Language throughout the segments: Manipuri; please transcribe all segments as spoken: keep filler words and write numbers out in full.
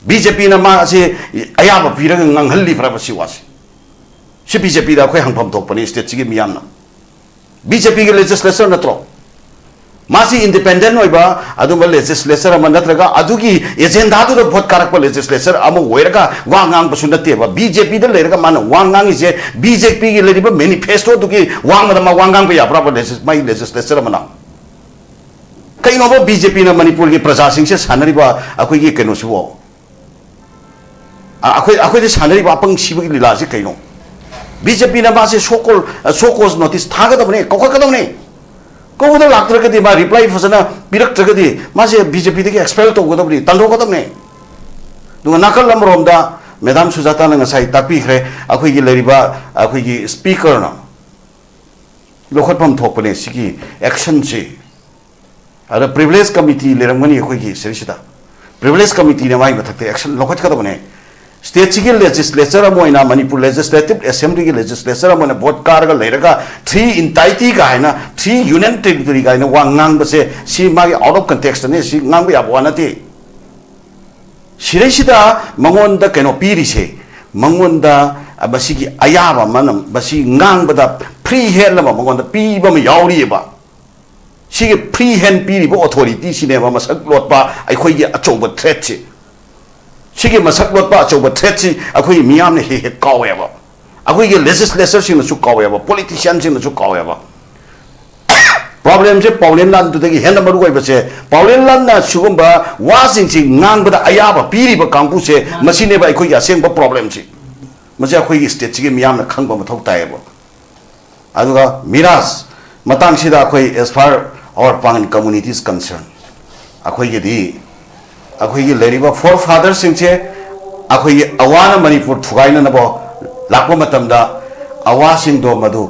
ꯕꯤ ꯖꯦ ꯄꯤꯅ ꯃꯥꯁꯦ ꯑꯌꯥꯕ ꯄꯤꯔꯒ ꯉꯥꯡꯍꯜꯂꯤꯕ꯭ꯔꯕ ꯁꯤ ꯋꯥꯁꯦ? ꯁꯤ ꯕꯤ ꯖꯦ ꯄꯤꯗ ꯑꯩꯈꯣꯏ ꯍꯪꯐꯝ ꯊꯣꯛꯄꯅꯤ, ꯁ꯭ꯇꯦꯠꯁꯤꯒꯤ ꯃꯤꯌꯥꯝꯅ꯫ ꯕꯤ ꯖꯦ ꯄꯤꯒꯤ ꯂꯦꯖꯤꯁꯂꯦꯆꯔ ꯅꯠꯇ꯭ꯔꯣ? ꯃꯥꯁꯤ ꯏꯟꯗꯤꯄꯦꯟꯗꯦꯟ ꯑꯣꯏꯕ ꯑꯗꯨꯝꯕ ꯂꯦꯖꯤꯁꯂꯦꯆꯔ ꯑꯃ ꯅꯠꯇ꯭ꯔꯒ ꯑꯗꯨꯒꯤ ꯑꯦꯖꯦꯟꯗꯥꯗꯨꯗ ꯚꯣꯠ ꯀꯥꯔꯛꯄ ꯂꯦꯖꯤꯁꯂꯦꯆꯔ ꯑꯃ ꯑꯣꯏꯔꯒ ꯋꯥ ꯉꯥꯡꯕꯁꯨ ꯅꯠꯇꯦꯕ꯫ ꯕꯤ ꯖꯦ ꯄꯤꯗ ꯂꯩꯔꯒ ꯃꯥꯅ ꯋꯥ ꯉꯥꯡꯉꯤꯁꯦ ꯕꯤ ꯖꯦ ꯄꯤꯒꯤ ꯂꯩꯔꯤꯕ ꯃꯦꯅꯤꯐꯦꯁꯇꯣꯗꯨꯒꯤ ꯋꯥꯡꯃꯗ ꯃꯥ ꯋꯥ ꯉꯥꯡꯕ ꯌꯥꯕ꯭ꯔꯕ ꯂꯦꯖꯤꯁ-, ꯃꯥꯒꯤ ꯂꯦꯖꯤꯁꯂꯦꯆꯔ ꯑꯃꯅ? ꯀꯩꯅꯣꯕ ꯕꯤ ꯖꯦ ꯄꯤꯅ ꯃꯅꯤꯄꯨꯔꯒꯤ ꯄ꯭ꯔꯖꯥꯁꯤꯡꯁꯦ ꯁꯥꯟꯅꯔꯤꯕ ꯑꯩꯈꯣꯏꯒꯤ ꯀꯩꯅꯣꯁꯤꯕꯣ? ꯑ-, ꯑꯩꯈꯣꯏ, ꯑꯩꯈꯣꯏꯗ ꯁꯥꯟꯅꯔꯤꯕ ꯑꯄꯪ ꯁꯤꯕꯒꯤ ꯂꯤꯂꯥꯁꯤ ꯀꯩꯅꯣ? ꯕꯤ ꯖꯦ ꯄꯤꯅ ꯃꯥꯁꯦ ꯁꯣ ꯀꯣꯜ, ꯁꯣ ꯀꯣꯖ ꯅꯣꯇꯤꯁ ꯊꯥꯒꯗꯕꯅꯦ, ꯀꯧꯈꯠꯀꯗꯕꯅꯦ꯫ ꯀꯧꯕꯗ ꯂꯥꯛꯇ꯭ꯔꯒꯗꯤ, ꯃꯥ ꯔꯤꯄ꯭ꯂꯥꯏ ꯐꯖꯅ ꯄꯤꯔꯛꯇ꯭ꯔꯒꯗꯤ ꯃꯥꯁꯦ ꯕꯤ ꯖꯦ ꯄꯤꯗꯒꯤ ꯑꯦꯛꯁꯄꯦꯜ ꯇꯧꯒꯗꯕꯅꯤ, ꯇꯥꯟꯊꯣꯛꯀꯗꯕꯅꯤ꯫ ꯑꯗꯨꯒ ꯅꯥꯀꯜ ꯑꯃꯔꯣꯝꯗ ꯃꯦꯗꯥꯝ ꯁꯨꯖꯥꯇꯥꯅ ꯉꯁꯥꯏ ꯇꯥꯛꯄꯤꯈ꯭ꯔꯦ, ꯑꯩꯈꯣꯏꯒꯤ ꯂꯩꯔꯤꯕ ꯑꯩꯈꯣꯏꯒꯤ ꯁ꯭ꯄꯤꯀꯔꯅ ꯂꯧꯈꯠꯐꯝ ꯊꯣꯛꯄꯅꯦ ꯁꯤꯒꯤ ꯑꯦꯛꯁꯟꯁꯤ꯫ ꯑꯗ ꯄ꯭ꯔꯤꯚꯤꯂꯦꯖ ꯀꯃꯤꯇꯤ ꯂꯩꯔꯝꯒꯅꯤ ꯑꯩꯈꯣꯏꯒꯤ ꯁꯤꯗꯩꯁꯤꯗ꯫ ꯄ꯭ꯔꯤꯚꯤꯂꯦꯖ ꯀꯃꯤꯇꯤꯅ ꯃꯥꯒꯤ ꯃꯊꯛꯇ ꯑꯦꯛꯁꯟ ꯂꯧꯈꯠꯀꯗꯕꯅꯦ꯫ ꯁ꯭ꯇꯦꯠꯁꯤꯒꯤ ꯂꯦꯖꯤꯁꯂꯦꯆꯔ ꯑꯃ ꯑꯣꯏꯅ, ꯃꯅꯤꯄꯨꯔ ꯂꯦꯖꯤꯁꯂꯦꯇꯤꯚ ꯑꯦꯁꯦꯝꯕ꯭ꯂꯤꯒꯤ ꯂꯦꯖꯤꯁꯂꯦꯆꯔ ꯑꯃ ꯑꯣꯏꯅ ꯚꯣꯠ ꯀꯥꯔꯒ ꯂꯩꯔꯒ ꯊ꯭ꯔꯤ ꯏꯟꯇꯥꯏꯇꯤ ꯀꯥꯏꯅ, ꯊ꯭ꯔꯤ ꯌꯨꯅꯤꯌꯟ ꯇꯦꯔꯤꯇꯣꯔꯤ ꯀꯥꯏꯅ ꯋꯥ ꯉꯥꯡꯕꯁꯦ ꯁꯤ ꯃꯥꯒꯤ ꯑꯥꯎꯠ ꯑꯣꯐ ꯀꯟꯇꯦꯛꯁꯇꯅꯦ, ꯁꯤ ꯉꯥꯡꯕ ꯌꯥꯕ ꯋꯥ ꯅꯠꯇꯦ꯫ ꯁꯤꯗꯩꯁꯤꯗ ꯃꯉꯣꯟꯗ ꯀꯩꯅꯣ ꯄꯤꯔꯤꯁꯦ, ꯃꯉꯣꯟꯗ ꯃꯁꯤꯒꯤ ꯑꯌꯥꯕ ꯑꯃꯅ ꯃꯁꯤ ꯉꯥꯡꯕꯗ ꯐ꯭ꯔꯤ ꯍꯦꯟ ꯑꯃ ꯃꯉꯣꯟꯗ ꯄꯤꯕ ꯑꯃ ꯌꯥꯎꯔꯤꯑꯕ꯫ ꯁꯤꯒꯤ ꯐ꯭ꯔꯤ ꯍꯦꯟ ꯄꯤꯔꯤꯕ ꯑꯣꯊꯣꯔꯤꯇꯤꯁꯤꯅꯦꯕ ꯃꯁꯛ ꯂꯣꯠꯄ ꯑꯩꯈꯣꯏꯒꯤ ꯑꯆꯧꯕ ꯊ꯭ꯔꯦꯠꯁꯤ꯫ ꯁꯤꯒꯤ ꯃꯁꯛ ꯂꯣꯠꯄ ꯑꯆꯧꯕ ꯊ꯭ꯔꯦꯠꯁꯤ ꯑꯩꯈꯣꯏꯒꯤ ꯃꯤꯌꯥꯝꯅ ꯍꯦꯛ ꯍꯦꯛ ꯀꯥꯎꯋꯦꯕ, ꯑꯩꯈꯣꯏꯒꯤ ꯂꯦꯖꯤꯁꯂꯦꯆꯔꯁꯤꯡꯅꯁꯨ ꯀꯥꯎꯋꯦꯕ, ꯄꯣꯂꯤꯇꯤꯁꯤꯌꯥꯟꯁꯤꯡꯅꯁꯨ ꯀꯥꯎꯋꯦꯕ꯫ ꯄ꯭ꯔꯣꯕ꯭ꯂꯦꯝꯁꯦ ꯄꯥꯎꯂꯦꯟ ꯂꯥꯟꯗꯨꯗꯒꯤ ꯍꯦꯟꯅ ꯃꯔꯨ ꯑꯣꯏꯕꯁꯦ, ꯄꯥꯎꯂꯦꯟ ꯂꯥꯟꯅ ꯁꯤꯒꯨꯝꯕ ꯋꯥꯁꯤꯡꯁꯤ ꯉꯥꯡꯕꯗ ꯑꯌꯥꯕ ꯄꯤꯔꯤꯕ ꯀꯥꯡꯕꯨꯁꯦ, ꯃꯁꯤꯅꯦꯕ ꯑꯩꯈꯣꯏꯒꯤ ꯑꯁꯦꯡꯕ ꯄ꯭ꯔꯣꯕ꯭ꯂꯦꯝꯁꯤ꯫ ꯃꯁꯤ ꯑꯩꯈꯣꯏꯒꯤ ꯁ꯭ꯇꯦꯠꯁꯤꯒꯤ ꯃꯤꯌꯥꯝꯅ ꯈꯪꯕ ꯃꯊꯧ ꯇꯥꯏꯌꯦꯕ꯫ ꯑꯗꯨꯒ ꯃꯤꯔꯥꯖ ꯃꯇꯥꯡꯁꯤꯗ ꯑꯩꯈꯣꯏ, as far our Pangal community is concerned, ꯑꯩꯈꯣꯏꯒꯤꯗꯤ ꯑꯩꯈꯣꯏꯒꯤ ꯂꯩꯔꯤꯕ ꯐꯣꯔ ꯐꯥꯗꯔꯁꯤꯡꯁꯦ ꯑꯩꯈꯣꯏꯒꯤ ꯑꯋꯥꯅ ꯃꯅꯤꯄꯨꯔ ꯊꯨꯒꯥꯏꯅꯅꯕ ꯂꯥꯛꯄ ꯃꯇꯝꯗ ꯑꯋꯥꯁꯤꯡꯗꯣ ꯃꯗꯨ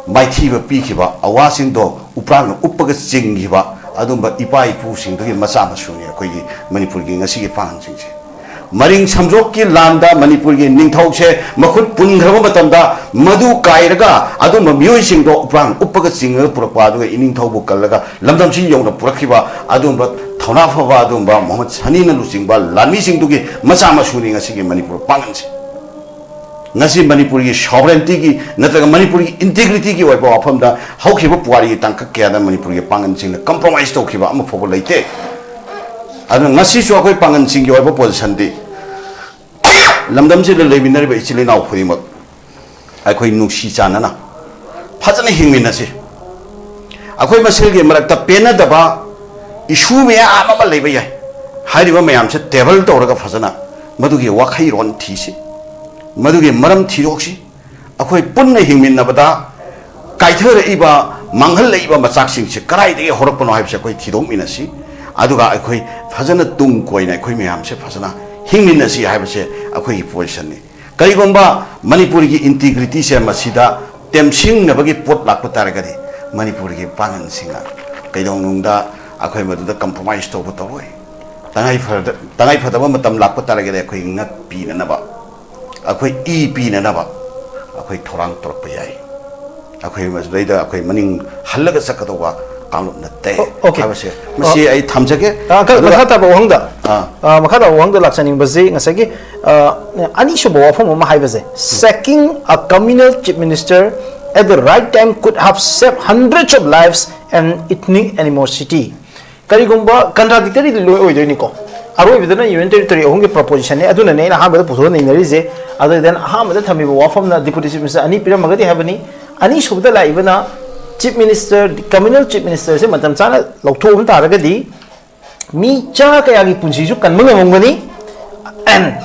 ꯃꯥꯏꯊꯤꯕ ꯄꯤꯈꯤꯕ, ꯑꯋꯥꯁꯤꯡꯗꯣ ꯎꯄ꯭ꯔꯥꯡꯅ ꯎꯞꯄꯒ ꯆꯤꯡꯈꯤꯕ ꯑꯗꯨꯝꯕ ꯏꯄꯥ ꯏꯄꯨꯁꯤꯡꯗꯨꯒꯤ ꯃꯆꯥ ꯃꯁꯨꯅꯤ ꯑꯩꯈꯣꯏꯒꯤ ꯃꯅꯤꯄꯨꯔꯒꯤ ꯉꯁꯤꯒꯤ ꯄꯥꯡꯒꯜꯁꯤꯡꯁꯦ꯫ ꯃꯔꯤꯡ ꯁꯝꯖꯣꯛꯀꯤ ꯂꯥꯟꯗ ꯃꯅꯤꯄꯨꯔꯒꯤ ꯅꯤꯡꯊꯧꯁꯦ ꯃꯈꯨꯠ ꯄꯨꯟꯈ꯭ꯔꯕ ꯃꯇꯝꯗ ꯃꯗꯨ ꯀꯥꯏꯔꯒ ꯑꯗꯨꯝꯕ ꯃꯤꯑꯣꯏꯁꯤꯡꯗꯣ ꯎꯄ꯭ꯔꯥꯡ ꯎꯞꯄꯒ ꯆꯤꯡꯉꯒ ꯄꯨꯔꯛꯄ, ꯑꯗꯨꯒ ꯏꯅꯤꯡꯊꯧꯕꯨ ꯀꯜꯂꯒ ꯂꯝꯗꯝꯁꯤ ꯌꯧꯅ ꯄꯨꯔꯛꯈꯤꯕ ꯑꯗꯨꯝꯕ ꯊꯧꯅꯥ ꯐꯕ ꯑꯗꯨꯒꯨꯝꯕ ꯃꯣꯍꯃꯗ ꯁꯅꯤꯅ ꯂꯨꯆꯤꯡꯕ ꯂꯥꯟꯃꯤꯁꯤꯡꯗꯨꯒꯤ ꯃꯆꯥ ꯃꯁꯨꯅꯤ ꯉꯁꯤꯒꯤ ꯃꯅꯤꯄꯨꯔ ꯄꯥꯡꯒꯜꯁꯦ꯫ ꯉꯁꯤ ꯃꯅꯤꯄꯨꯔꯒꯤ sovereigntyꯒꯤ ꯅꯠꯇ꯭ꯔꯒ ꯃꯅꯤꯄꯨꯔꯒꯤ integrityꯒꯤ ꯑꯣꯏꯕ ꯋꯥꯐꯝꯗ ꯍꯧꯈꯤꯕ ꯄꯨꯋꯥꯔꯤꯒꯤ ꯇꯥꯡꯀꯛ ꯀꯌꯥꯗ ꯃꯅꯤꯄꯨꯔꯒꯤ ꯄꯥꯡꯒꯜꯁꯤꯡꯅ compromise ꯇꯧꯈꯤꯕ ꯑꯃꯐꯥꯎꯕ ꯂꯩꯇꯦ꯫ ꯑꯗꯨꯅ ꯉꯁꯤꯁꯨ ꯑꯩꯈꯣꯏ ꯄꯥꯡꯒꯜꯁꯤꯡꯒꯤ ꯑꯣꯏꯕ positionꯗꯤ ꯂꯝꯗꯝꯁꯤꯗ ꯂꯩꯃꯤꯟꯅꯔꯤꯕ ꯏꯆꯤꯜ ꯏꯅꯥꯎ ꯈꯨꯗꯤꯡꯃꯛ ꯑꯩꯈꯣꯏ ꯅꯨꯡꯁꯤ ꯆꯥꯟꯅꯅ ꯐꯖꯅ ꯍꯤꯡꯃꯤꯟꯅꯁꯤ꯫ ꯑꯩꯈꯣꯏ ꯃꯁꯦꯜꯒꯤ ꯃꯔꯛꯇ ꯄꯦꯟꯅꯗꯕ issue ꯃꯌꯥꯝ ꯑꯃ ꯂꯩꯕ ꯌꯥꯏ꯫ ꯍꯥꯏꯔꯤꯕ ꯃꯌꯥꯝꯁꯦ table ꯇꯧꯔꯒ ꯐꯖꯅ ꯃꯗꯨꯒꯤ ꯋꯥꯈꯩꯔꯣꯟ ꯊꯤꯁꯤ, ꯃꯗꯨꯒꯤ ꯃꯔꯝ ꯊꯤꯗꯣꯛꯁꯤ꯫ ꯑꯩꯈꯣꯏ ꯄꯨꯟꯅ ꯍꯤꯡꯃꯤꯟꯅꯕꯗ ꯀꯥꯏꯊꯔꯛꯏꯕ, ꯃꯥꯡꯍꯜꯂꯛꯏꯕ ꯃꯆꯥꯛꯁꯤꯡꯁꯦ ꯀꯗꯥꯏꯗꯒꯤ ꯍꯧꯔꯛꯄꯅꯣ ꯍꯥꯏꯕꯁꯦ ꯑꯩꯈꯣꯏ ꯊꯤꯗꯣꯛꯃꯤꯟꯅꯁꯤ꯫ ꯑꯗꯨꯒ ꯑꯩꯈꯣꯏ ꯐꯖꯅ ꯇꯨꯡ ꯀꯣꯏꯅ ꯑꯩꯈꯣꯏ ꯃꯌꯥꯝꯁꯦ ꯐꯖꯅ ꯍꯤꯡꯃꯤꯟꯅꯁꯤ ꯍꯥꯏꯕꯁꯦ ꯑꯩꯈꯣꯏꯒꯤ positionꯅꯤ꯫ ꯀꯔꯤꯒꯨꯝꯕ ꯃꯅꯤꯄꯨꯔꯒꯤ integrityꯁꯦ ꯃꯁꯤꯗ ꯇꯦꯝꯁꯤꯡꯅꯕꯒꯤ ꯄꯣꯠ ꯂꯥꯛꯄ ꯇꯥꯔꯒꯗꯤ ꯃꯅꯤꯄꯨꯔꯒꯤ ꯄꯥꯡꯒꯜꯁꯤꯡꯅ ꯀꯩꯗꯧꯅꯨꯡꯗ ꯑꯩꯈꯣꯏ ꯃꯗꯨꯗ compromise ꯇꯧꯕ ꯇꯧꯔꯣꯏ꯫ ꯇꯉꯥꯏ ꯐꯗ-, ꯇꯉꯥꯏ ꯐꯗꯕ ꯃꯇꯝ ꯂꯥꯛꯄ ꯇꯥꯔꯒꯗꯤ ꯑꯩꯈꯣꯏ ꯉꯛ ꯄꯤꯅꯅꯕ, ꯑꯩꯈꯣꯏ ꯏ ꯄꯤꯅꯅꯕ ꯑꯩꯈꯣꯏ ꯊꯧꯔꯥꯡ ꯇꯧꯔꯛꯄ ꯌꯥꯏ꯫ ꯑꯩꯈꯣꯏ ꯃꯁꯤꯗꯩꯗ ꯑꯩꯈꯣꯏ ꯃꯅꯤꯡ ꯍꯜꯂꯒ ꯆꯠꯀꯗꯧꯕ ꯀꯥꯡꯂꯨꯞ ꯅꯠꯇꯦ ꯑꯣ, okay. ꯍꯥꯏꯕꯁꯦ ꯃꯁꯤ ꯑꯣ꯫ ꯑꯩ ꯊꯝꯖꯒꯦ꯫ ꯑ, ꯈꯔ ꯑꯗꯨꯒ ꯃꯈꯥ ꯇꯥꯕ ꯋꯥꯍꯪꯗ, ꯑꯥ꯫ ꯑ, ꯃꯈꯥ ꯇꯥꯕ ꯋꯥꯍꯪꯗ ꯂꯥꯛꯆꯅꯤꯡꯕꯁꯤ ꯉꯁꯥꯏꯒꯤ, ꯑ, ꯑꯅꯤꯁꯨꯕ ꯋꯥꯐꯝ ꯑꯃ ꯍꯥꯏꯕꯁꯦ, "Sacking a communal chief minister at the right time could have saved hundreds of lives and ethnic animosity." ꯀꯔꯤꯒꯨꯝꯕ contradictory ꯂꯣꯏ ꯑꯣꯏꯗꯣꯏꯅꯤꯀꯣ꯫ ꯑꯔꯣꯏꯕꯗꯅ Union Territory ꯑꯍꯨꯝꯒꯤ propositionꯅꯤ, ꯑꯗꯨꯅꯅꯦ ꯑꯩꯅ ꯑꯍꯥꯟꯕꯗ ꯄꯨꯊꯣꯛꯑ ꯅꯩꯅꯔꯤꯁꯦ꯫ ꯑꯗꯨ then ꯑꯍꯥꯟꯕꯗ ꯊꯝꯃꯤꯕ ꯋꯥꯐꯝꯅ Deputy Chief Minister ꯑꯅꯤ ꯄꯤꯔꯝꯃꯒꯗꯤ ꯍꯥꯏꯕꯅꯤ, ꯑꯅꯤꯁꯨꯕꯗ ꯂꯥꯛꯏꯕꯅ Chief Minister, communal Chief Ministerꯁꯦ ꯃꯇꯝ ꯆꯥꯅ ꯂꯧꯊꯣꯛꯑꯝ ꯇꯥꯔꯒꯗꯤ ꯃꯤ ꯆꯥ ꯀꯌꯥꯒꯤ ꯄꯨꯟꯁꯤꯁꯨ ꯀꯟꯕ ꯉꯝꯃꯝꯒꯅꯤ, and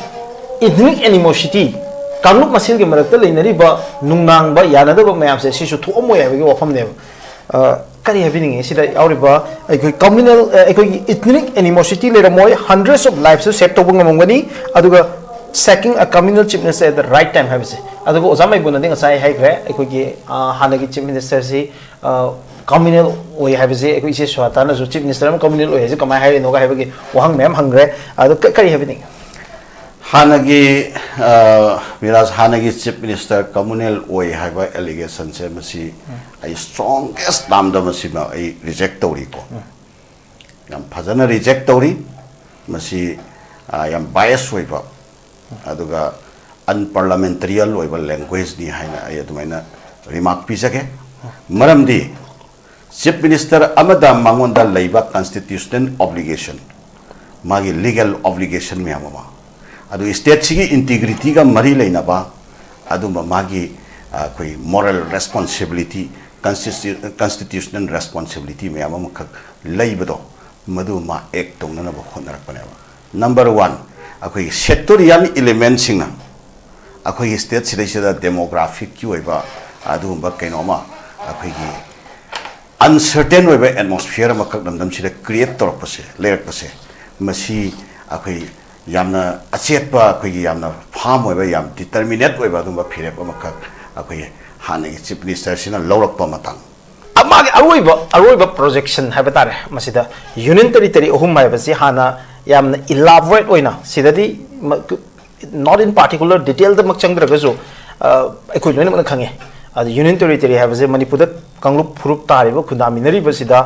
ethnic animosity, ꯀꯥꯡꯂꯨꯞ ꯃꯁꯦꯜꯒꯤ ꯃꯔꯛꯇ ꯂꯩꯅꯔꯤꯕ ꯅꯨꯡꯅꯥꯡꯕ, ꯌꯥꯅꯗꯕ ꯃꯌꯥꯝꯁꯦ ꯁꯤꯁꯨ ꯊꯣꯛꯑꯝꯃꯣꯏ ꯍꯥꯏꯕꯒꯤ ꯋꯥꯐꯝꯅꯦꯕ꯫ ꯑ, ꯀꯔꯤ ꯍꯥꯏꯕꯤꯅꯤꯡꯉꯤ ꯁꯤꯗ ꯌꯥꯎꯔꯤꯕ ꯑꯩꯈꯣꯏ communal, ꯑ, ꯑꯩꯈꯣꯏꯒꯤ ethnic animosity ꯂꯩꯔꯝꯃꯣꯏ, hundreds of livesꯁꯨ save ꯇꯧꯕ ꯉꯝꯃꯝꯒꯅꯤ, ꯑꯗꯨꯒ sacking a communal chief minister at the right time ꯍꯥꯏꯕꯁꯦ꯫ ꯑꯗꯨꯒ ꯑꯣꯖꯥ ꯃꯩꯕꯨꯅꯗꯤ ꯉꯁꯥꯏ ꯍꯥꯏꯈ꯭ꯔꯦ, ꯑꯩꯈꯣꯏꯒꯤ, ꯑ, ꯍꯥꯟꯅꯒꯤ Chief Ministerꯁꯤ, ꯑ, communal ꯑꯣꯏ ꯍꯥꯏꯕꯁꯦ ꯑꯩꯈꯣꯏ ꯏꯆꯦ ꯁ꯭ꯋꯦꯇꯥꯅꯁꯨ Chief Minister ꯑꯃ communal ꯑꯣꯏ ꯍꯥꯏꯁꯦ ꯀꯃꯥꯏꯅ ꯍꯥꯏꯔꯤꯅꯣꯒ ꯍꯥꯏꯕꯒꯤ ꯋꯥꯍꯪ ꯃꯌꯥꯝ ꯍꯪꯈ꯭ꯔꯦ꯫ ꯑꯗꯣ ꯀ-, ꯀꯔꯤ ꯍꯥꯏꯕꯤꯅꯤꯡꯉꯤ? ꯍꯥꯟꯅꯒꯤ, ꯑ, ꯕꯤꯔꯥꯖ, ꯍꯥꯟꯅꯒꯤ Chief Minister communal ꯑꯣꯏ ꯍꯥꯏꯕ allegationꯁꯦ ꯃꯁꯤ ꯎꯝ꯫ ꯑꯩ strongest termꯗ ꯃꯁꯤꯃ ꯑꯩ reject ꯇꯧꯔꯤꯀꯣ꯫ ꯎꯝ꯫ ꯌꯥꯝ ꯐꯖꯅ ꯔꯤꯖꯦꯛ ꯇꯧꯔꯤ꯫ ꯃꯁꯤ ꯌꯥꯝ ꯕꯥꯏꯁ ꯑꯣꯏꯕ ꯑꯗꯨꯒ ꯑꯟꯄꯥꯔꯂꯥꯃꯦꯟꯇꯔꯤꯌꯦꯜ ꯑꯣꯏꯕ ꯂꯦꯡꯒ꯭ꯋꯦꯖꯅꯤ ꯍꯥꯏꯅ ꯑꯩ ꯑꯗꯨꯃꯥꯏꯅ ꯔꯤꯃꯥꯔꯛ ꯄꯤꯖꯒꯦ꯫ ꯃꯔꯝꯗꯤ ꯆꯤꯐ ꯃꯤꯅꯤꯁꯇꯔ ꯑꯃꯗ ꯃꯉꯣꯟꯗ ꯂꯩꯕ ꯀꯟꯁꯇꯤꯇ꯭ꯌꯨꯁꯅꯦꯜ ꯑꯣꯕ꯭ꯂꯤꯒꯦꯁꯟ, ꯃꯥꯒꯤ ꯂꯤꯒꯦꯜ ꯑꯣꯕ꯭ꯂꯤꯒꯦꯁꯟ ꯃꯌꯥꯝ ꯑꯃ, ꯑꯗꯨ ꯁ꯭ꯇꯦꯠꯁꯤꯒꯤ ꯏꯟꯇꯤꯒ꯭ꯔꯤꯇꯤꯒ ꯃꯔꯤ ꯂꯩꯅꯕ ꯑꯗꯨꯝꯕ ꯃꯥꯒꯤ ꯑꯩꯈꯣꯏ ꯃꯣꯔꯦꯜ ꯔꯦꯁꯄꯣꯟꯁꯤꯕꯤꯂꯤꯇꯤ, ꯀꯟꯁꯇꯤꯇ꯭ꯌꯨꯁꯅꯦꯜ ꯔꯦꯁꯄꯣꯟꯁꯤꯕꯤꯂꯤꯇꯤ ꯃꯌꯥꯝ ꯑꯃꯈꯛ ꯂꯩꯕꯗꯣ, ꯃꯗꯨ ꯃꯥ ꯑꯦꯛ ꯇꯧꯅꯅꯕ ꯍꯣꯠꯅꯔꯛꯄꯅꯦꯕ꯫ ꯅꯝꯕꯔ ꯋꯥꯟ, ꯑꯩꯈꯣꯏꯒꯤ ꯁꯦꯛꯇꯣꯔꯤꯌꯦꯜ ꯏꯂꯤꯃꯦꯟꯁꯤꯡꯅ ꯑꯩꯈꯣꯏꯒꯤ ꯁ꯭ꯇꯦꯠ ꯁꯤꯗꯩꯁꯤꯗ ꯗꯦꯃꯣꯒ꯭ꯔꯥꯐꯤꯛꯀꯤ ꯑꯣꯏꯕ ꯑꯗꯨꯒꯨꯝꯕ ꯀꯩꯅꯣ ꯑꯃ, ꯑꯩꯈꯣꯏꯒꯤ ꯑꯟꯁꯔꯇꯦꯟ ꯑꯣꯏꯕ ꯑꯦꯠꯃꯣꯁꯐꯤꯌꯔ ꯑꯃꯈꯛ ꯂꯝꯗꯝꯁꯤꯗ ꯀ꯭ꯔꯤꯌꯦꯠ ꯇꯧꯔꯛꯄꯁꯦ, ꯂꯩꯔꯛꯄꯁꯦ, ꯃꯁꯤ ꯑꯩꯈꯣꯏ ꯌꯥꯝꯅ ꯑꯆꯦꯠꯄ, ꯑꯩꯈꯣꯏꯒꯤ ꯌꯥꯝꯅ ꯐꯥꯝ ꯑꯣꯏꯕ, ꯌꯥꯝ ꯗꯤꯇꯔꯃꯤꯅꯦꯠ ꯑꯣꯏꯕ ꯑꯗꯨꯒꯨꯝꯕ ꯐꯤꯔꯦꯞ ꯑꯃꯈꯛ ꯑꯩꯈꯣꯏꯒꯤ ꯍꯥꯟꯅꯒꯤ ꯆꯤꯐ ꯃꯤꯅꯤꯁꯇꯔꯁꯤꯅ ꯂꯧꯔꯛꯄ ꯃꯇꯥꯡ꯫ ꯃꯥꯒꯤ ꯑꯔꯣꯏꯕ ꯑꯔꯣꯏꯕ ꯄ꯭ꯔꯣꯖꯦꯛꯁꯟ ꯍꯥꯏꯕ ꯇꯥꯔꯦ꯫ ꯃꯁꯤꯗ ꯌꯨꯅꯤꯌꯟ ꯇꯦꯔꯤꯇꯣꯔꯤ ꯑꯍꯨꯝ ꯍꯥꯏꯕꯁꯤ ꯍꯥꯟꯅ ꯌꯥꯝꯅ ꯏꯂꯥꯕꯣꯔꯦꯠ ꯑꯣꯏꯅ, ꯁꯤꯗꯗꯤ not in particular ꯗꯤꯇꯦꯜꯗꯃꯛ ꯆꯪꯗ꯭ꯔꯒꯁꯨ ꯑꯩꯈꯣꯏ ꯂꯣꯏꯅꯃꯛꯅ ꯈꯪꯉꯦ꯫ ꯑꯗ ꯌꯨꯅꯤꯌꯟ ꯇꯦꯔꯤꯇꯣꯔꯤ ꯍꯥꯏꯕꯁꯦ ꯃꯅꯤꯄꯨꯔꯗ ꯀꯥꯡꯂꯨꯞ ꯐꯨꯔꯨꯞ ꯇꯥꯔꯤꯕ, ꯈꯨꯟꯗꯥꯃꯤꯟꯅꯔꯤꯕꯁꯤꯗ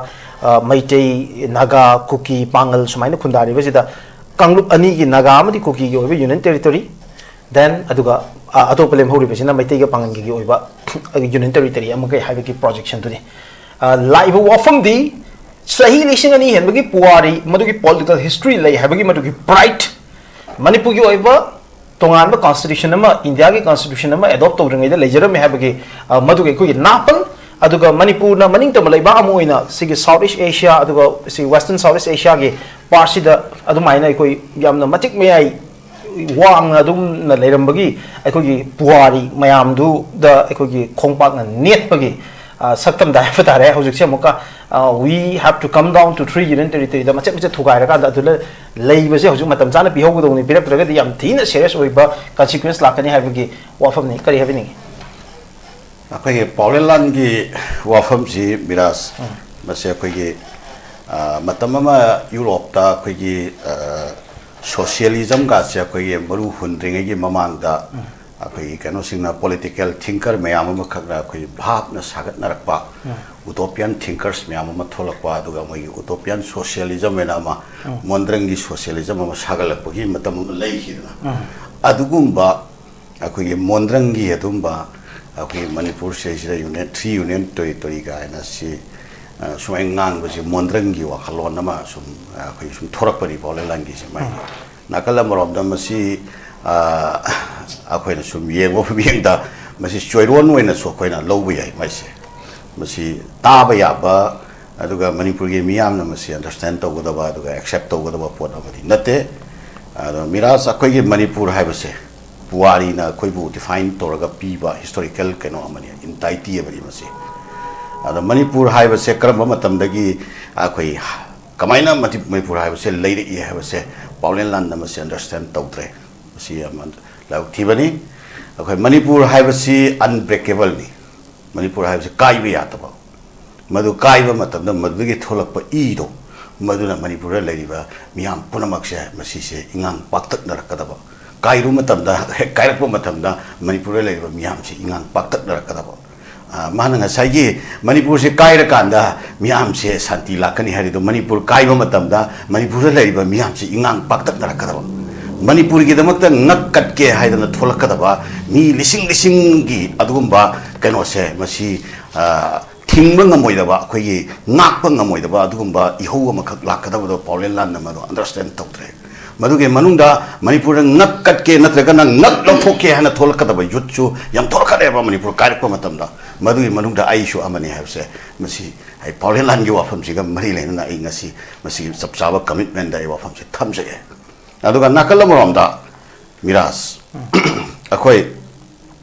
ꯃꯩꯇꯩ, ꯅꯥꯒꯥ, ꯀꯨꯀꯤ, ꯄꯥꯡꯒꯜ ꯁꯨꯃꯥꯏꯅ ꯈꯨꯟꯗꯥꯔꯤꯕꯁꯤꯗ ꯀꯥꯡꯂꯨꯞ ꯑꯅꯤꯒꯤ, ꯅꯥꯒꯥ ꯑꯃꯗꯤ ꯀꯨꯀꯤꯒꯤ ꯑꯣꯏꯕ ꯌꯨꯅꯤꯌꯟ ꯇꯦꯔꯤꯇꯣꯔꯤ, ꯗꯦꯟ ꯑꯗꯨꯒ ꯑꯇꯣꯞꯄ ꯂꯦꯝꯍꯧꯔꯤꯕꯁꯤꯅ ꯃꯩꯇꯩꯒ ꯄꯥꯡꯒꯜꯒꯤ ꯑꯣꯏꯕ ꯌꯨꯅꯤꯌꯟ ꯇꯦꯔꯤꯇꯣꯔꯤ ꯑꯃꯒ ꯍꯥꯏꯕꯒꯤ ꯄ꯭ꯔꯣꯖꯦꯛꯁꯟꯗꯨꯅꯤ꯫ ꯂꯥꯛꯏꯕ ꯋꯥꯐꯝꯗꯤ ꯆꯍꯤ ꯂꯤꯁꯤꯡ ꯑꯅꯤ ꯍꯦꯟꯕꯒꯤ ꯄꯨꯋꯥꯔꯤ, ꯃꯗꯨꯒꯤ ꯄꯣꯂꯤꯇꯤꯀꯦꯜ ꯍꯤꯁꯇ꯭ꯔꯤ ꯂꯩ ꯍꯥꯏꯕꯒꯤ ꯃꯗꯨꯒꯤ ꯄ꯭ꯔꯥꯏꯗ, ꯃꯅꯤꯄꯨꯔꯒꯤ ꯑꯣꯏꯕ ꯇꯣꯉꯥꯟꯕ ꯀꯟꯁꯇꯤꯇ꯭ꯌꯨꯁꯟ ꯑꯃ, ꯏꯟꯗꯤꯌꯥꯒꯤ ꯀꯟꯁꯇꯤꯇ꯭ꯌꯨꯁꯟ ꯑꯃ ꯑꯦꯗꯣꯞ ꯇꯧꯗ꯭ꯔꯤꯉꯩꯗ ꯂꯩꯖꯔꯝꯃꯦ ꯍꯥꯏꯕꯒꯤ ꯃꯗꯨꯒꯤ ꯑꯩꯈꯣꯏꯒꯤ ꯅꯥꯄꯜ, ꯑꯗꯨꯒ ꯃꯅꯤꯄꯨꯔꯅ ꯃꯅꯤꯡ ꯇꯝꯕ ꯂꯩꯕꯥꯛ ꯑꯃ ꯑꯣꯏꯅ ꯁꯤꯒꯤ ꯁꯥꯎꯠ ꯏꯁ ꯑꯦꯁꯤꯌꯥ ꯑꯗꯨꯒ ꯁꯤ ꯋꯦꯁꯇꯔꯟ ꯁꯥꯎꯠ ꯏꯁ ꯑꯦꯁꯤꯌꯥꯒꯤ ꯄꯥꯔꯠꯁꯤꯗ ꯑꯗꯨꯃꯥꯏꯅ ꯑꯩꯈꯣꯏ ꯌꯥꯝꯅ ꯃꯇꯤꯛ ꯃꯌꯥꯏ ꯋꯥꯡꯅ ꯑꯗꯨꯝꯅ ꯂꯩꯔꯝꯕꯒꯤ ꯑꯩꯈꯣꯏꯒꯤ ꯄꯨꯋꯥꯔꯤ ꯃꯌꯥꯝꯗꯨꯗ ꯑꯩꯈꯣꯏꯒꯤ ꯈꯣꯡꯄꯥꯛꯅ ꯅꯦꯠꯄꯒꯤ ꯁꯛꯇꯝꯗ ꯍꯥꯏꯕ ꯇꯥꯔꯦ꯫ ꯍꯧꯖꯤꯛꯁꯦ ꯑꯃꯨꯛꯀ we have to come down to three union territoryꯗ ꯃꯆꯦꯠ ꯃꯆꯦꯠ ꯊꯨꯒꯥꯏꯔꯀꯥꯟꯗ ꯑꯗꯨꯗ ꯂꯩꯕꯁꯦ ꯍꯧꯖꯤꯛ ꯃꯇꯝ ꯆꯥꯅ ꯄꯤꯍꯧꯒꯗꯧꯕꯅꯤ꯫ ꯄꯤꯔꯛꯇ꯭ꯔꯒꯗꯤ ꯌꯥꯝ ꯊꯤꯅ ꯁꯦꯔꯤꯌꯁ ꯑꯣꯏꯕ ꯀꯟꯁꯤꯀ꯭ꯋꯦꯟꯁ ꯂꯥꯛꯀꯅꯤ ꯍꯥꯏꯕꯒꯤ ꯋꯥꯐꯝꯅꯤ꯫ ꯀꯔꯤ ꯍꯥꯏꯕꯤꯅꯤꯡꯉꯤ? ꯑꯩꯈꯣꯏꯒꯤ ꯄꯥꯎꯔꯦꯜ ꯂꯥꯟꯒꯤ ꯋꯥꯐꯝꯁꯤ, ꯕꯤꯔꯥꯖ, ꯃꯁꯤ ꯑꯩꯈꯣꯏꯒꯤ ꯃꯇꯝ ꯑꯃ ꯌꯨꯔꯣꯞꯇ ꯑꯩꯈꯣꯏꯒꯤ ꯁꯣꯁꯤꯌꯦꯂꯤꯖꯝꯒꯁꯦ ꯑꯩꯈꯣꯏꯒꯤ ꯃꯔꯨ ꯍꯨꯟꯗ꯭ꯔꯤꯉꯩꯒꯤ ꯃꯃꯥꯡꯗ ꯑꯩꯈꯣꯏꯒꯤ ꯀꯩꯅꯣꯁꯤꯡꯅ, ꯄꯣꯂꯤꯇꯤꯀꯦꯜ ꯊꯤꯡꯀꯔ ꯃꯌꯥꯝ ꯑꯃꯈꯛꯅ ꯑꯩꯈꯣꯏꯒꯤ ꯚꯥꯞꯅ ꯁꯥꯒꯠꯅꯔꯛꯄ ꯎꯇꯣꯄꯤꯌꯥꯟ ꯊꯤꯡꯀꯔꯁ ꯃꯌꯥꯝ ꯑꯃ ꯊꯣꯛꯂꯛꯄ, ꯑꯗꯨꯒ ꯃꯣꯏꯒꯤ ꯎꯇꯣꯄꯤꯌꯥꯟ ꯁꯣꯁꯤꯌꯦꯂꯤꯖꯝ ꯍꯥꯏꯅ ꯑꯃ ꯃꯣꯟꯗ꯭ꯔꯪꯒꯤ ꯁꯣꯁꯤꯌꯦꯂꯤꯖꯝ ꯑꯃ ꯁꯥꯒꯠꯂꯛꯄꯒꯤ ꯃꯇꯝ ꯑꯃ ꯂꯩꯈꯤꯗꯅ, ꯑꯗꯨꯒꯨꯝꯕ ꯑꯩꯈꯣꯏꯒꯤ ꯃꯣꯟꯗ꯭ꯔꯪꯒꯤ ꯑꯗꯨꯝꯕ ꯑꯩꯈꯣꯏꯒꯤ ꯃꯅꯤꯄꯨꯔꯁꯤꯗꯩꯁꯤꯗ ꯌꯨꯅꯤꯌꯟ, ꯊ꯭ꯔꯤ ꯌꯨꯅꯤꯌꯟ ꯇꯦꯔꯤꯇꯣꯔꯤ ꯀꯥꯏꯅ ꯁꯤ ꯁꯨꯃꯥꯏꯅ ꯉꯥꯡꯕꯁꯤ ꯃꯣꯟꯗ꯭ꯔꯪꯒꯤ ꯋꯥꯈꯜꯂꯣꯟ ꯑꯃ ꯁꯨꯝ ꯑꯩꯈꯣꯏ ꯁꯨꯝ ꯊꯣꯔꯛꯄꯅꯤ ꯄꯥꯎꯂꯦꯟ ꯂꯥꯟꯒꯤꯁꯦ꯫ ꯃꯥꯒꯤ ꯅꯥꯀꯜ ꯑꯃꯔꯣꯝꯗ ꯃꯁꯤ ꯑꯩꯈꯣꯏꯅ ꯁꯨꯝ ꯌꯦꯡꯕ ꯃꯤꯠꯌꯦꯡꯗ ꯃꯁꯤ ꯆꯣꯏꯔꯣꯟ ꯑꯣꯏꯅꯁꯨ ꯑꯩꯈꯣꯏꯅ ꯂꯧꯕ ꯌꯥꯏ꯫ ꯃꯁꯤ ꯃꯁꯤ ꯇꯥꯕ ꯌꯥꯕ, ꯑꯗꯨꯒ ꯃꯅꯤꯄꯨꯔꯒꯤ ꯃꯤꯌꯥꯝꯅ ꯃꯁꯤ ꯑꯟꯗꯔꯁ꯭ꯇꯦꯟ ꯇꯧꯒꯗꯕ, ꯑꯗꯨꯒ ꯑꯦꯛꯁꯦꯞ ꯇꯧꯒꯗꯕ ꯄꯣꯠ ꯑꯃꯗꯤ ꯅꯠꯇꯦ꯫ ꯑꯗꯣ ꯃꯤꯔꯥꯖ, ꯑꯩꯈꯣꯏꯒꯤ ꯃꯅꯤꯄꯨꯔ ꯍꯥꯏꯕꯁꯦ ꯄꯨꯋꯥꯔꯤꯅ ꯑꯩꯈꯣꯏꯕꯨ ꯗꯤꯐꯥꯏꯟ ꯇꯧꯔꯒ ꯄꯤꯕ ꯍꯤꯁꯇꯣꯔꯤꯀꯦꯜ ꯀꯩꯅꯣ ꯑꯃꯅꯤ, ꯏꯟꯇꯥꯏꯇꯤ ꯑꯃꯅꯤ ꯃꯁꯤ꯫ ꯑꯗꯣ ꯃꯅꯤꯄꯨꯔ ꯍꯥꯏꯕꯁꯦ ꯀꯔꯝꯕ ꯃꯇꯝꯗꯒꯤ ꯑꯩꯈꯣꯏ ꯀꯃꯥꯏꯅ ꯃꯇꯤ-, ꯃꯅꯤꯄꯨꯔ ꯍꯥꯏꯕꯁꯦ ꯂꯩꯔꯛꯏ ꯍꯥꯏꯕꯁꯦ ꯄꯥꯎꯂꯦꯟ ꯂꯥꯟꯅ ꯃꯁꯤ ꯑꯟꯗꯔꯁ꯭ꯇꯦꯟ ꯇꯧꯗ꯭ꯔꯦ꯫ ꯃꯁꯤ ꯌꯥꯝꯅ ꯂꯥꯏꯕꯛ ꯊꯤꯕꯅꯤ꯫ ꯑꯩꯈꯣꯏ ꯃꯅꯤꯄꯨꯔ ꯍꯥꯏꯕꯁꯤ ꯑꯟꯕ꯭ꯔꯦꯀꯦꯕꯜꯅꯤ꯫ ꯃꯅꯤꯄꯨꯔ ꯍꯥꯏꯕꯁꯤ ꯀꯥꯏꯕ ꯌꯥꯗꯕ꯫ ꯃꯗꯨ ꯀꯥꯏꯕ ꯃꯇꯝꯗ ꯃꯗꯨꯗꯒꯤ ꯊꯣꯛꯂꯛꯄ ꯏꯗꯣ, ꯃꯗꯨꯅ ꯃꯅꯤꯄꯨꯔꯗ ꯂꯩꯔꯤꯕ ꯃꯤꯌꯥꯝ ꯄꯨꯝꯅꯃꯛꯁꯦ ꯃꯁꯤꯁꯦ ꯏꯉꯥꯡ ꯄꯥꯛꯇꯛꯅꯔꯛꯀꯗꯕ꯫ ꯀꯥꯏꯔꯨ ꯃꯇꯝꯗ, ꯍꯦꯛ ꯀꯥꯏꯔꯛꯄ ꯃꯇꯝꯗ ꯃꯅꯤꯄꯨꯔꯗ ꯂꯩꯔꯤꯕ ꯃꯤꯌꯥꯝꯁꯤ ꯏꯉꯥꯡ ꯄꯥꯛꯇꯛꯅꯔꯛꯀꯗꯕ꯫ ꯑ, ꯃꯥꯅ ꯉꯁꯥꯏꯒꯤ ꯃꯅꯤꯄꯨꯔꯁꯦ ꯀꯥꯏꯔꯀꯥꯟꯗ ꯃꯤꯌꯥꯝꯁꯦ ꯁꯥꯟꯇꯤ ꯂꯥꯛꯀꯅꯤ ꯍꯥꯏꯔꯤꯗꯣ, ꯃꯅꯤꯄꯨꯔ ꯀꯥꯏꯕ ꯃꯇꯝꯗ ꯃꯅꯤꯄꯨꯔꯗ ꯂꯩꯔꯤꯕ ꯃꯤꯌꯥꯝꯁꯤ ꯏꯉꯥꯡ ꯄꯥꯛꯇꯛꯅꯔꯛꯀꯗꯕ꯫ ꯃꯅꯤꯄꯨꯔꯒꯤꯗꯃꯛꯇ ꯉꯛ ꯀꯠꯀꯦ ꯍꯥꯏꯗꯅ ꯊꯣꯛꯂꯛꯀꯗꯕ ꯃꯤ ꯂꯤꯁꯤꯡ ꯂꯤꯁꯤꯡꯒꯤ ꯑꯗꯨꯒꯨꯝꯕ ꯀꯩꯅꯣꯁꯦ, ꯃꯁꯤ, ꯑ, ꯊꯤꯡꯕ ꯉꯝꯃꯣꯏꯗꯕ, ꯑꯩꯈꯣꯏꯒꯤ ꯉꯥꯛꯄ ꯉꯝꯃꯣꯏꯗꯕ ꯑꯗꯨꯒꯨꯝꯕ ꯏꯍꯧ ꯑꯃꯈꯛ ꯂꯥꯛꯀꯗꯕꯗꯣ ꯄꯥꯎꯂꯦꯟ ꯂꯥꯟꯅ ꯃꯗꯨ ꯑꯟꯗꯔꯁ꯭ꯇꯦꯟ ꯇꯧꯗ꯭ꯔꯦ꯫ ꯃꯗꯨꯒꯤ ꯃꯅꯨꯡꯗ ꯃꯅꯤꯄꯨꯔꯗ ꯉꯛ ꯀꯠꯀꯦ ꯅꯠꯇ꯭ꯔꯒꯅ ꯉꯛ ꯂꯧꯊꯣꯛꯀꯦ ꯍꯥꯏꯅ ꯊꯣꯛꯂꯛꯀꯗꯕ ꯌꯨꯠꯁꯨ ꯌꯥꯝ ꯊꯣꯛꯂꯛꯀꯅꯦꯕ ꯃꯅꯤꯄꯨꯔ ꯀꯥꯏꯔꯛꯄ ꯃꯇꯝꯗ꯫ ꯃꯗꯨꯒꯤ ꯃꯅꯨꯡꯗ ꯑꯩꯁꯨ ꯑꯃꯅꯤ ꯍꯥꯏꯕꯁꯦ ꯃꯁꯤ ꯑꯩ ꯄꯥꯎꯂꯦꯟ ꯂꯥꯟꯒꯤ ꯋꯥꯐꯝꯁꯤꯒ ꯃꯔꯤ ꯂꯩꯅꯅ ꯑꯩ ꯉꯁꯤ ꯃꯁꯤꯒꯤ ꯆꯞ ꯆꯥꯕ ꯀꯃꯤꯠꯃꯦꯟꯗ ꯑꯩ ꯋꯥꯐꯝꯁꯦ ꯊꯝꯖꯒꯦ꯫ ꯑꯗꯨꯒ ꯅꯥꯀꯜ ꯑꯃꯔꯣꯝꯗ ꯃꯤꯔꯥꯖ, ꯑꯩꯈꯣꯏ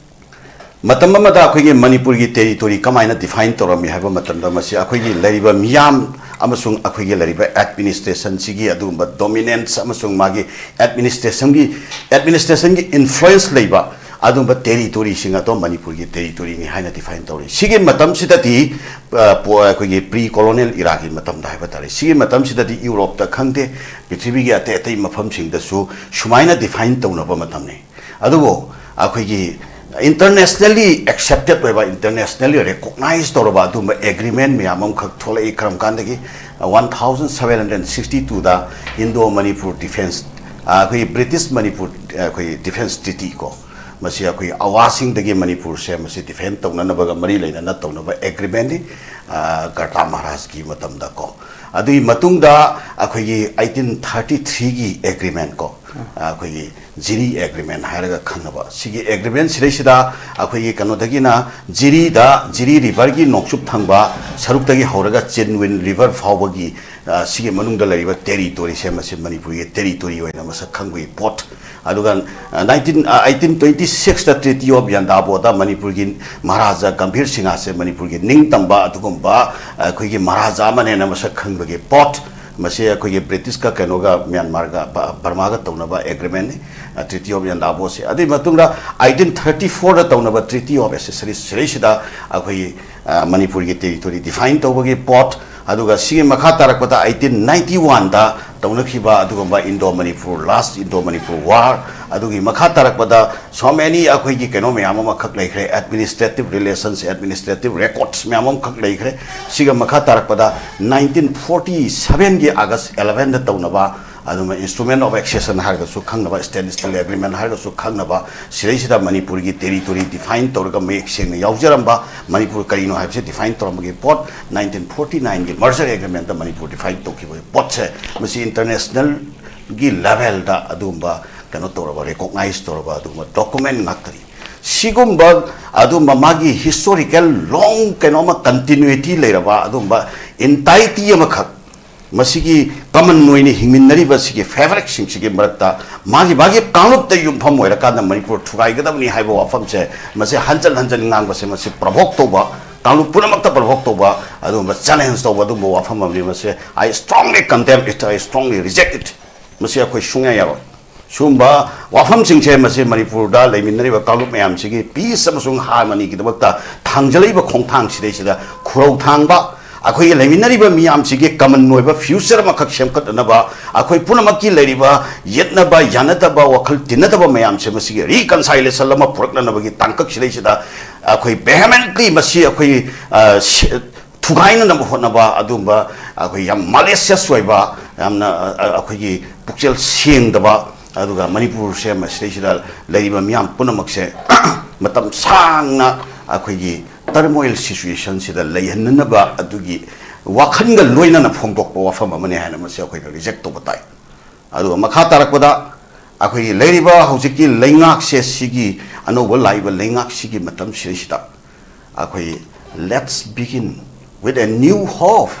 ꯃꯇꯝ ꯑꯃꯗ ꯑꯩꯈꯣꯏꯒꯤ ꯃꯅꯤꯄꯨꯔꯒꯤ ꯇꯦꯔꯤꯇꯣꯔꯤ ꯀꯃꯥꯏꯅ ꯗꯤꯐꯥꯏꯟ ꯇꯧꯔꯝꯃꯤ ꯍꯥꯏꯕ ꯃꯇꯝꯗ, ꯃꯁꯤ ꯑꯩꯈꯣꯏꯒꯤ ꯂꯩꯔꯤꯕ ꯃꯤꯌꯥꯝ ꯑꯃꯁꯨꯡ ꯑꯩꯈꯣꯏꯒꯤ ꯂꯩꯔꯤꯕ ꯑꯦꯗꯃꯤꯅꯤꯁꯇ꯭ꯔꯦꯁꯟꯁꯤꯒꯤ ꯑꯗꯨꯒꯨꯝꯕ ꯗꯣꯃꯤꯅꯦꯟꯁ ꯑꯃꯁꯨꯡ ꯃꯥꯒꯤ ꯑꯦꯗꯃꯤꯅꯤꯁꯇ꯭ꯔꯦꯁꯟꯒꯤ, ꯑꯦꯗꯃꯤꯅꯤꯁꯇ꯭ꯔꯦꯁꯟꯒꯤ ꯏꯟꯐ꯭ꯂꯨꯌꯦꯟꯁ ꯂꯩꯕ ꯑꯗꯨꯒꯨꯝꯕ ꯇꯦꯔꯤꯇꯣꯔꯤꯁꯤꯡ ꯑꯗꯣ ꯃꯅꯤꯄꯨꯔꯒꯤ ꯇꯦꯔꯤꯇꯣꯔꯤꯅꯤ ꯍꯥꯏꯅ ꯗꯤꯐꯥꯏꯟ ꯇꯧꯔꯤ꯫ ꯁꯤꯒꯤ ꯃꯇꯝꯁꯤꯗꯗꯤ, ꯑ, ꯄꯣ-, ꯑꯩꯈꯣꯏꯒꯤ ꯄ꯭ꯔꯤ ꯀꯣꯂꯣꯅꯤꯌꯦꯜ ꯏꯔꯥꯒꯤ ꯃꯇꯝꯗ ꯍꯥꯏꯕ ꯇꯥꯔꯦ, ꯁꯤꯒꯤ ꯃꯇꯝꯁꯤꯗꯗꯤ ꯌꯨꯔꯣꯞꯇ ꯈꯪꯗꯦ, ꯄ꯭ꯔꯤꯊꯤꯕꯤꯒꯤ ꯑꯇꯩ ꯑꯇꯩ ꯃꯐꯝꯁꯤꯡꯗꯁꯨ ꯁꯨꯃꯥꯏꯅ ꯗꯤꯐꯥꯏꯟ ꯇꯧꯅꯕ ꯃꯇꯝꯅꯤ꯫ ꯑꯗꯨꯕꯨ ꯑꯩꯈꯣꯏꯒꯤ internationally accepted ꯑꯣꯏꯕ, internationally recognize ꯇꯧꯔꯕ ꯑꯗꯨꯒꯨꯝꯕ agreement ꯃꯌꯥꯝ ꯑꯃꯈꯛ ꯊꯣꯛꯂꯛꯏ꯫ ꯀꯔꯝ ꯀꯥꯟꯗꯒꯤ? One thousand seven hundred sixty twoꯗ Indo Manipur Defense, ꯑꯩꯈꯣꯏ British Manipur, ꯑꯩꯈꯣꯏ Defense Treaty ꯀꯣ, ꯃꯁꯤ ꯑꯩꯈꯣꯏ ꯑꯋꯥꯁꯤꯡꯗꯒꯤ ꯃꯅꯤꯄꯨꯔꯁꯦ ꯃꯁꯤ defend ꯇꯧꯅꯅꯕꯒ ꯃꯔꯤ ꯂꯩꯅꯅ ꯇꯧꯅꯕ agreementꯅꯤ꯫ ꯀꯔꯇꯥ ꯃꯍꯥꯔꯥꯖꯀꯤ ꯃꯇꯝꯗ ꯀꯣ, ꯑꯗꯨꯒꯤ ꯃꯇꯨꯡꯗ ꯑꯩꯈꯣꯏꯒꯤ eighteen thirty threeꯒꯤ agreement ꯀꯣ, ꯑꯩꯈꯣꯏꯒꯤ ꯖꯤꯔꯤ agreement ꯍꯥꯏꯔꯒ ꯈꯪꯅꯕ ꯁꯤꯒꯤ agreement ꯁꯤꯗꯩꯁꯤꯗ ꯑꯩꯈꯣꯏꯒꯤ ꯀꯩꯅꯣꯗꯒꯤꯅ ꯖꯤꯔꯤꯗ, ꯖꯤꯔꯤ riverꯒꯤ ꯅꯣꯡꯆꯨꯞ ꯊꯪꯕ ꯁꯔꯨꯛꯇꯒꯤ ꯍꯧꯔꯒ ꯆꯤꯟꯋꯤꯟ river ꯐꯥꯎꯕꯒꯤ, ꯑ, ꯁꯤꯒꯤ ꯃꯅꯨꯡꯗ ꯂꯩꯔꯤꯕ territoryꯁꯦ ꯃꯁꯤ ꯃꯅꯤꯄꯨꯔꯒꯤ territory ꯑꯣꯏꯅ ꯃꯁꯛ ꯈꯪꯕꯒꯤ ꯄꯣꯠ꯫ ꯑꯗꯨꯒ, ꯑ, nineteen, ꯑ, eighteen twenty sixꯇ Treaty of Yandabo ꯗ ꯃꯅꯤꯄꯨꯔꯒꯤ ꯃꯍꯥꯔꯥꯖꯥ ꯒꯝꯚꯤꯔ ꯁꯤꯡꯍꯁꯦ ꯃꯅꯤꯄꯨꯔꯒꯤ ꯅꯤꯡꯇꯝꯕ ꯑꯗꯨꯒꯨꯝꯕ ꯑꯩꯈꯣꯏꯒꯤ ꯃꯍꯥꯔꯥꯖꯥ ꯑꯃꯅꯦꯅ ꯃꯁꯛ ꯈꯪꯕꯒꯤ ꯄꯣꯠ꯫ ꯃꯁꯤ ꯑꯩꯈꯣꯏꯒꯤ Britishꯀ ꯀꯩꯅꯣꯒ ꯃ꯭ꯌꯥꯟꯃꯥꯔꯒ ꯕ-, ꯕꯔꯃꯥꯒ ꯇꯧꯅꯕ agreement ꯅꯤ, ꯑ, Treaty of Yandabo ꯁꯦ꯫ ꯑꯗꯨꯒꯤ ꯃꯇꯨꯡꯗ eighteen thirty fourꯗ ꯇꯧꯅꯕ Treaty of Accessories ꯁꯤꯗꯩꯁꯤꯗ ꯑꯩꯈꯣꯏꯒꯤ, ꯑ, ꯃꯅꯤꯄꯨꯔꯒꯤ territory define ꯇꯧꯕꯒꯤ ꯄꯣꯠ꯫ ꯑꯗꯨꯒ ꯁꯤꯒꯤ ꯃꯈꯥ ꯇꯥꯔꯛꯄꯗ eighteen ninety oneꯗ ꯇꯧꯅꯈꯤꯕ ꯑꯗꯨꯒꯨꯝꯕ Indo Manipur, last Indo Manipur war, ꯑꯗꯨꯒꯤ ꯃꯈꯥ ꯇꯥꯔꯛꯄꯗ so many ꯑꯩꯈꯣꯏꯒꯤ ꯀꯩꯅꯣ ꯃꯌꯥꯝ ꯑꯃꯈꯛ ꯂꯩꯈ꯭ꯔꯦ, administrative relations, administrative records ꯃꯌꯥꯝ ꯑꯃꯈꯛ ꯂꯩꯈ꯭ꯔꯦ꯫ ꯁꯤꯒ ꯃꯈꯥ ꯇꯥꯔꯛꯄꯗ nineteen forty sevenꯒꯤ August elevenꯗ ꯇꯧꯅꯕ ꯑꯗꯨꯒ Instrument of Accession ꯍꯥꯏꯔꯒꯁꯨ ꯈꯪꯅꯕ, Standstill Agreement ꯍꯥꯏꯔꯒꯁꯨ ꯈꯪꯅꯕ, ꯁꯤꯗꯩꯁꯤꯗ ꯃꯅꯤꯄꯨꯔꯒꯤ territory define ꯇꯧꯔꯒ ꯃꯌꯦꯛ ꯁꯦꯡꯅ ꯌꯥꯎꯖꯔꯝꯕ, ꯃꯅꯤꯄꯨꯔ ꯀꯔꯤꯅꯣ ꯍꯥꯏꯕꯁꯤ define ꯇꯧꯔꯝꯕꯒꯤ ꯄꯣꯠ, nineteen forty nineꯒꯤ merger agreement ꯗ ꯃꯅꯤꯄꯨꯔ define ꯇꯧꯈꯤꯕꯒꯤ ꯄꯣꯠꯁꯦ, ꯃꯁꯤ internationalꯒꯤ levelꯗ ꯑꯗꯨꯒꯨꯝꯕ ꯀꯩꯅꯣ ꯇꯧꯔꯕ, recognize ꯇꯧꯔꯕ ꯑꯗꯨꯒꯨꯝꯕ document ꯉꯥꯛꯇꯅꯤ꯫ ꯁꯤꯒꯨꯝꯕ ꯑꯗꯨꯒꯨꯝꯕ ꯃꯥꯒꯤ historical long ꯀꯩꯅꯣ ꯑꯃ continuity ꯂꯩꯔꯕ ꯑꯗꯨꯒꯨꯝꯕ entity ꯑꯃꯈꯛ, ꯃꯁꯤꯒꯤ common ꯑꯣꯏꯅ ꯍꯤꯡꯃꯤꯟꯅꯔꯤꯕ ꯁꯤꯒꯤ fabricꯁꯤꯡꯁꯤꯒꯤ ꯃꯔꯛꯇ ꯃꯥꯒꯤ ꯃꯥꯒꯤ ꯀꯥꯡꯂꯨꯞꯇ ꯌꯨꯝꯐꯝ ꯑꯣꯏꯔꯀꯥꯟꯗ ꯃꯅꯤꯄꯨꯔ ꯊꯨꯒꯥꯏꯒꯗꯕꯅꯤ ꯍꯥꯏꯕ ꯋꯥꯐꯝꯁꯦ, ꯃꯁꯤ ꯍꯟꯖꯟ ꯍꯟꯖꯟ ꯉꯥꯡꯕꯁꯦ, ꯃꯁꯤ provoke ꯇꯧꯕ, ꯀꯥꯡꯂꯨꯞ ꯄꯨꯝꯅꯃꯛꯇ provoke ꯇꯧꯕ, ꯑꯗꯨꯒꯨꯝꯕ challenge ꯇꯧꯕ ꯑꯗꯨꯒꯨꯝꯕ ꯋꯥꯐꯝ ꯑꯃꯅꯤ꯫ ꯃꯁꯤ I strongly condemn it, I strongly reject it. ꯃꯁꯤ ꯑꯩꯈꯣꯏ ꯁꯨꯡꯌꯥ ꯌꯥꯔꯣꯏ꯫ ꯁꯤꯒꯨꯝꯕ ꯋꯥꯐꯝꯁꯤꯡꯁꯦ ꯃꯁꯤ ꯃꯅꯤꯄꯨꯔꯗ ꯂꯩꯃꯤꯟꯅꯔꯤꯕ ꯀꯥꯡꯂꯨꯞ ꯃꯌꯥꯝꯁꯤꯒꯤ peace ꯑꯃꯁꯨꯡ harmonyꯒꯤꯗꯃꯛꯇ ꯊꯥꯡꯖꯜꯂꯛꯏꯕ ꯈꯣꯡꯊꯥꯡ ꯁꯤꯗꯩꯁꯤꯗ ꯈꯨꯔꯧ ꯊꯥꯡꯕ, ꯑꯩꯈꯣꯏꯒꯤ ꯂꯩꯃꯤꯟꯅꯔꯤꯕ ꯃꯤꯌꯥꯝꯁꯤꯒꯤ common ꯑꯣꯏꯕ future ꯑꯃꯈꯛ ꯁꯦꯝꯒꯠꯅꯅꯕ, ꯑꯩꯈꯣꯏ ꯄꯨꯝꯅꯃꯛꯀꯤ ꯂꯩꯔꯤꯕ ꯌꯦꯠꯅꯕ ꯌꯥꯅꯗꯕ ꯋꯥꯈꯜ ꯇꯤꯟꯅꯗꯕ ꯃꯌꯥꯝꯁꯦ ꯃꯁꯤꯒꯤ reconciliation ꯑꯃ ꯄꯨꯔꯛꯅꯅꯕꯒꯤ ꯇꯥꯡꯀꯛ ꯁꯤꯗꯩꯁꯤꯗ ꯑꯩꯈꯣꯏ vehemently ꯃꯁꯤ ꯑꯩꯈꯣꯏ, ꯑ, ꯁꯤ-, ꯊꯨꯒꯥꯏꯅꯅꯕ ꯍꯣꯠꯅꯕ ꯑꯗꯨꯒꯨꯝꯕ ꯑꯩꯈꯣꯏ ꯌꯥꯝ malicious ꯑꯣꯏꯕ, ꯌꯥꯝꯅ, ꯑ, ꯑ, ꯑꯩꯈꯣꯏꯒꯤ ꯄꯨꯛꯆꯦꯜ ꯁꯦꯡꯗꯕ, ꯑꯗꯨꯒ ꯃꯅꯤꯄꯨꯔꯁꯦ ꯃꯁꯤꯗꯩꯁꯤꯗ ꯂꯩꯔꯤꯕ ꯃꯤꯌꯥꯝ ꯄꯨꯝꯅꯃꯛꯁꯦ ꯃꯇꯝ ꯁꯥꯡꯅ ꯑꯩꯈꯣꯏꯒꯤ turmoil situationꯁꯤꯗ ꯂꯩꯍꯟꯅꯅꯕ ꯑꯗꯨꯒꯤ ꯋꯥꯈꯜꯒ ꯂꯣꯏꯅꯅ ꯐꯣꯡꯗꯣꯛꯄ ꯋꯥꯐꯝ ꯑꯃꯅꯤ ꯍꯥꯏꯅ ꯃꯁꯤ ꯑꯩꯈꯣꯏꯅ reject ꯇꯧꯕ ꯇꯥꯏ꯫ ꯑꯗꯨꯒ ꯃꯈꯥ ꯇꯥꯔꯛꯄꯗ ꯑꯩꯈꯣꯏꯒꯤ ꯂꯩꯔꯤꯕ ꯍꯧꯖꯤꯛꯀꯤ ꯂꯩꯉꯥꯛꯁꯦ, ꯁꯤꯒꯤ ꯑꯅꯧꯕ ꯂꯥꯛꯏꯕ ꯂꯩꯉꯥꯛꯁꯤꯒꯤ ꯃꯇꯝꯁꯤꯗꯩꯁꯤꯗ ꯑꯩꯈꯣꯏ let's begin with a new hope꯫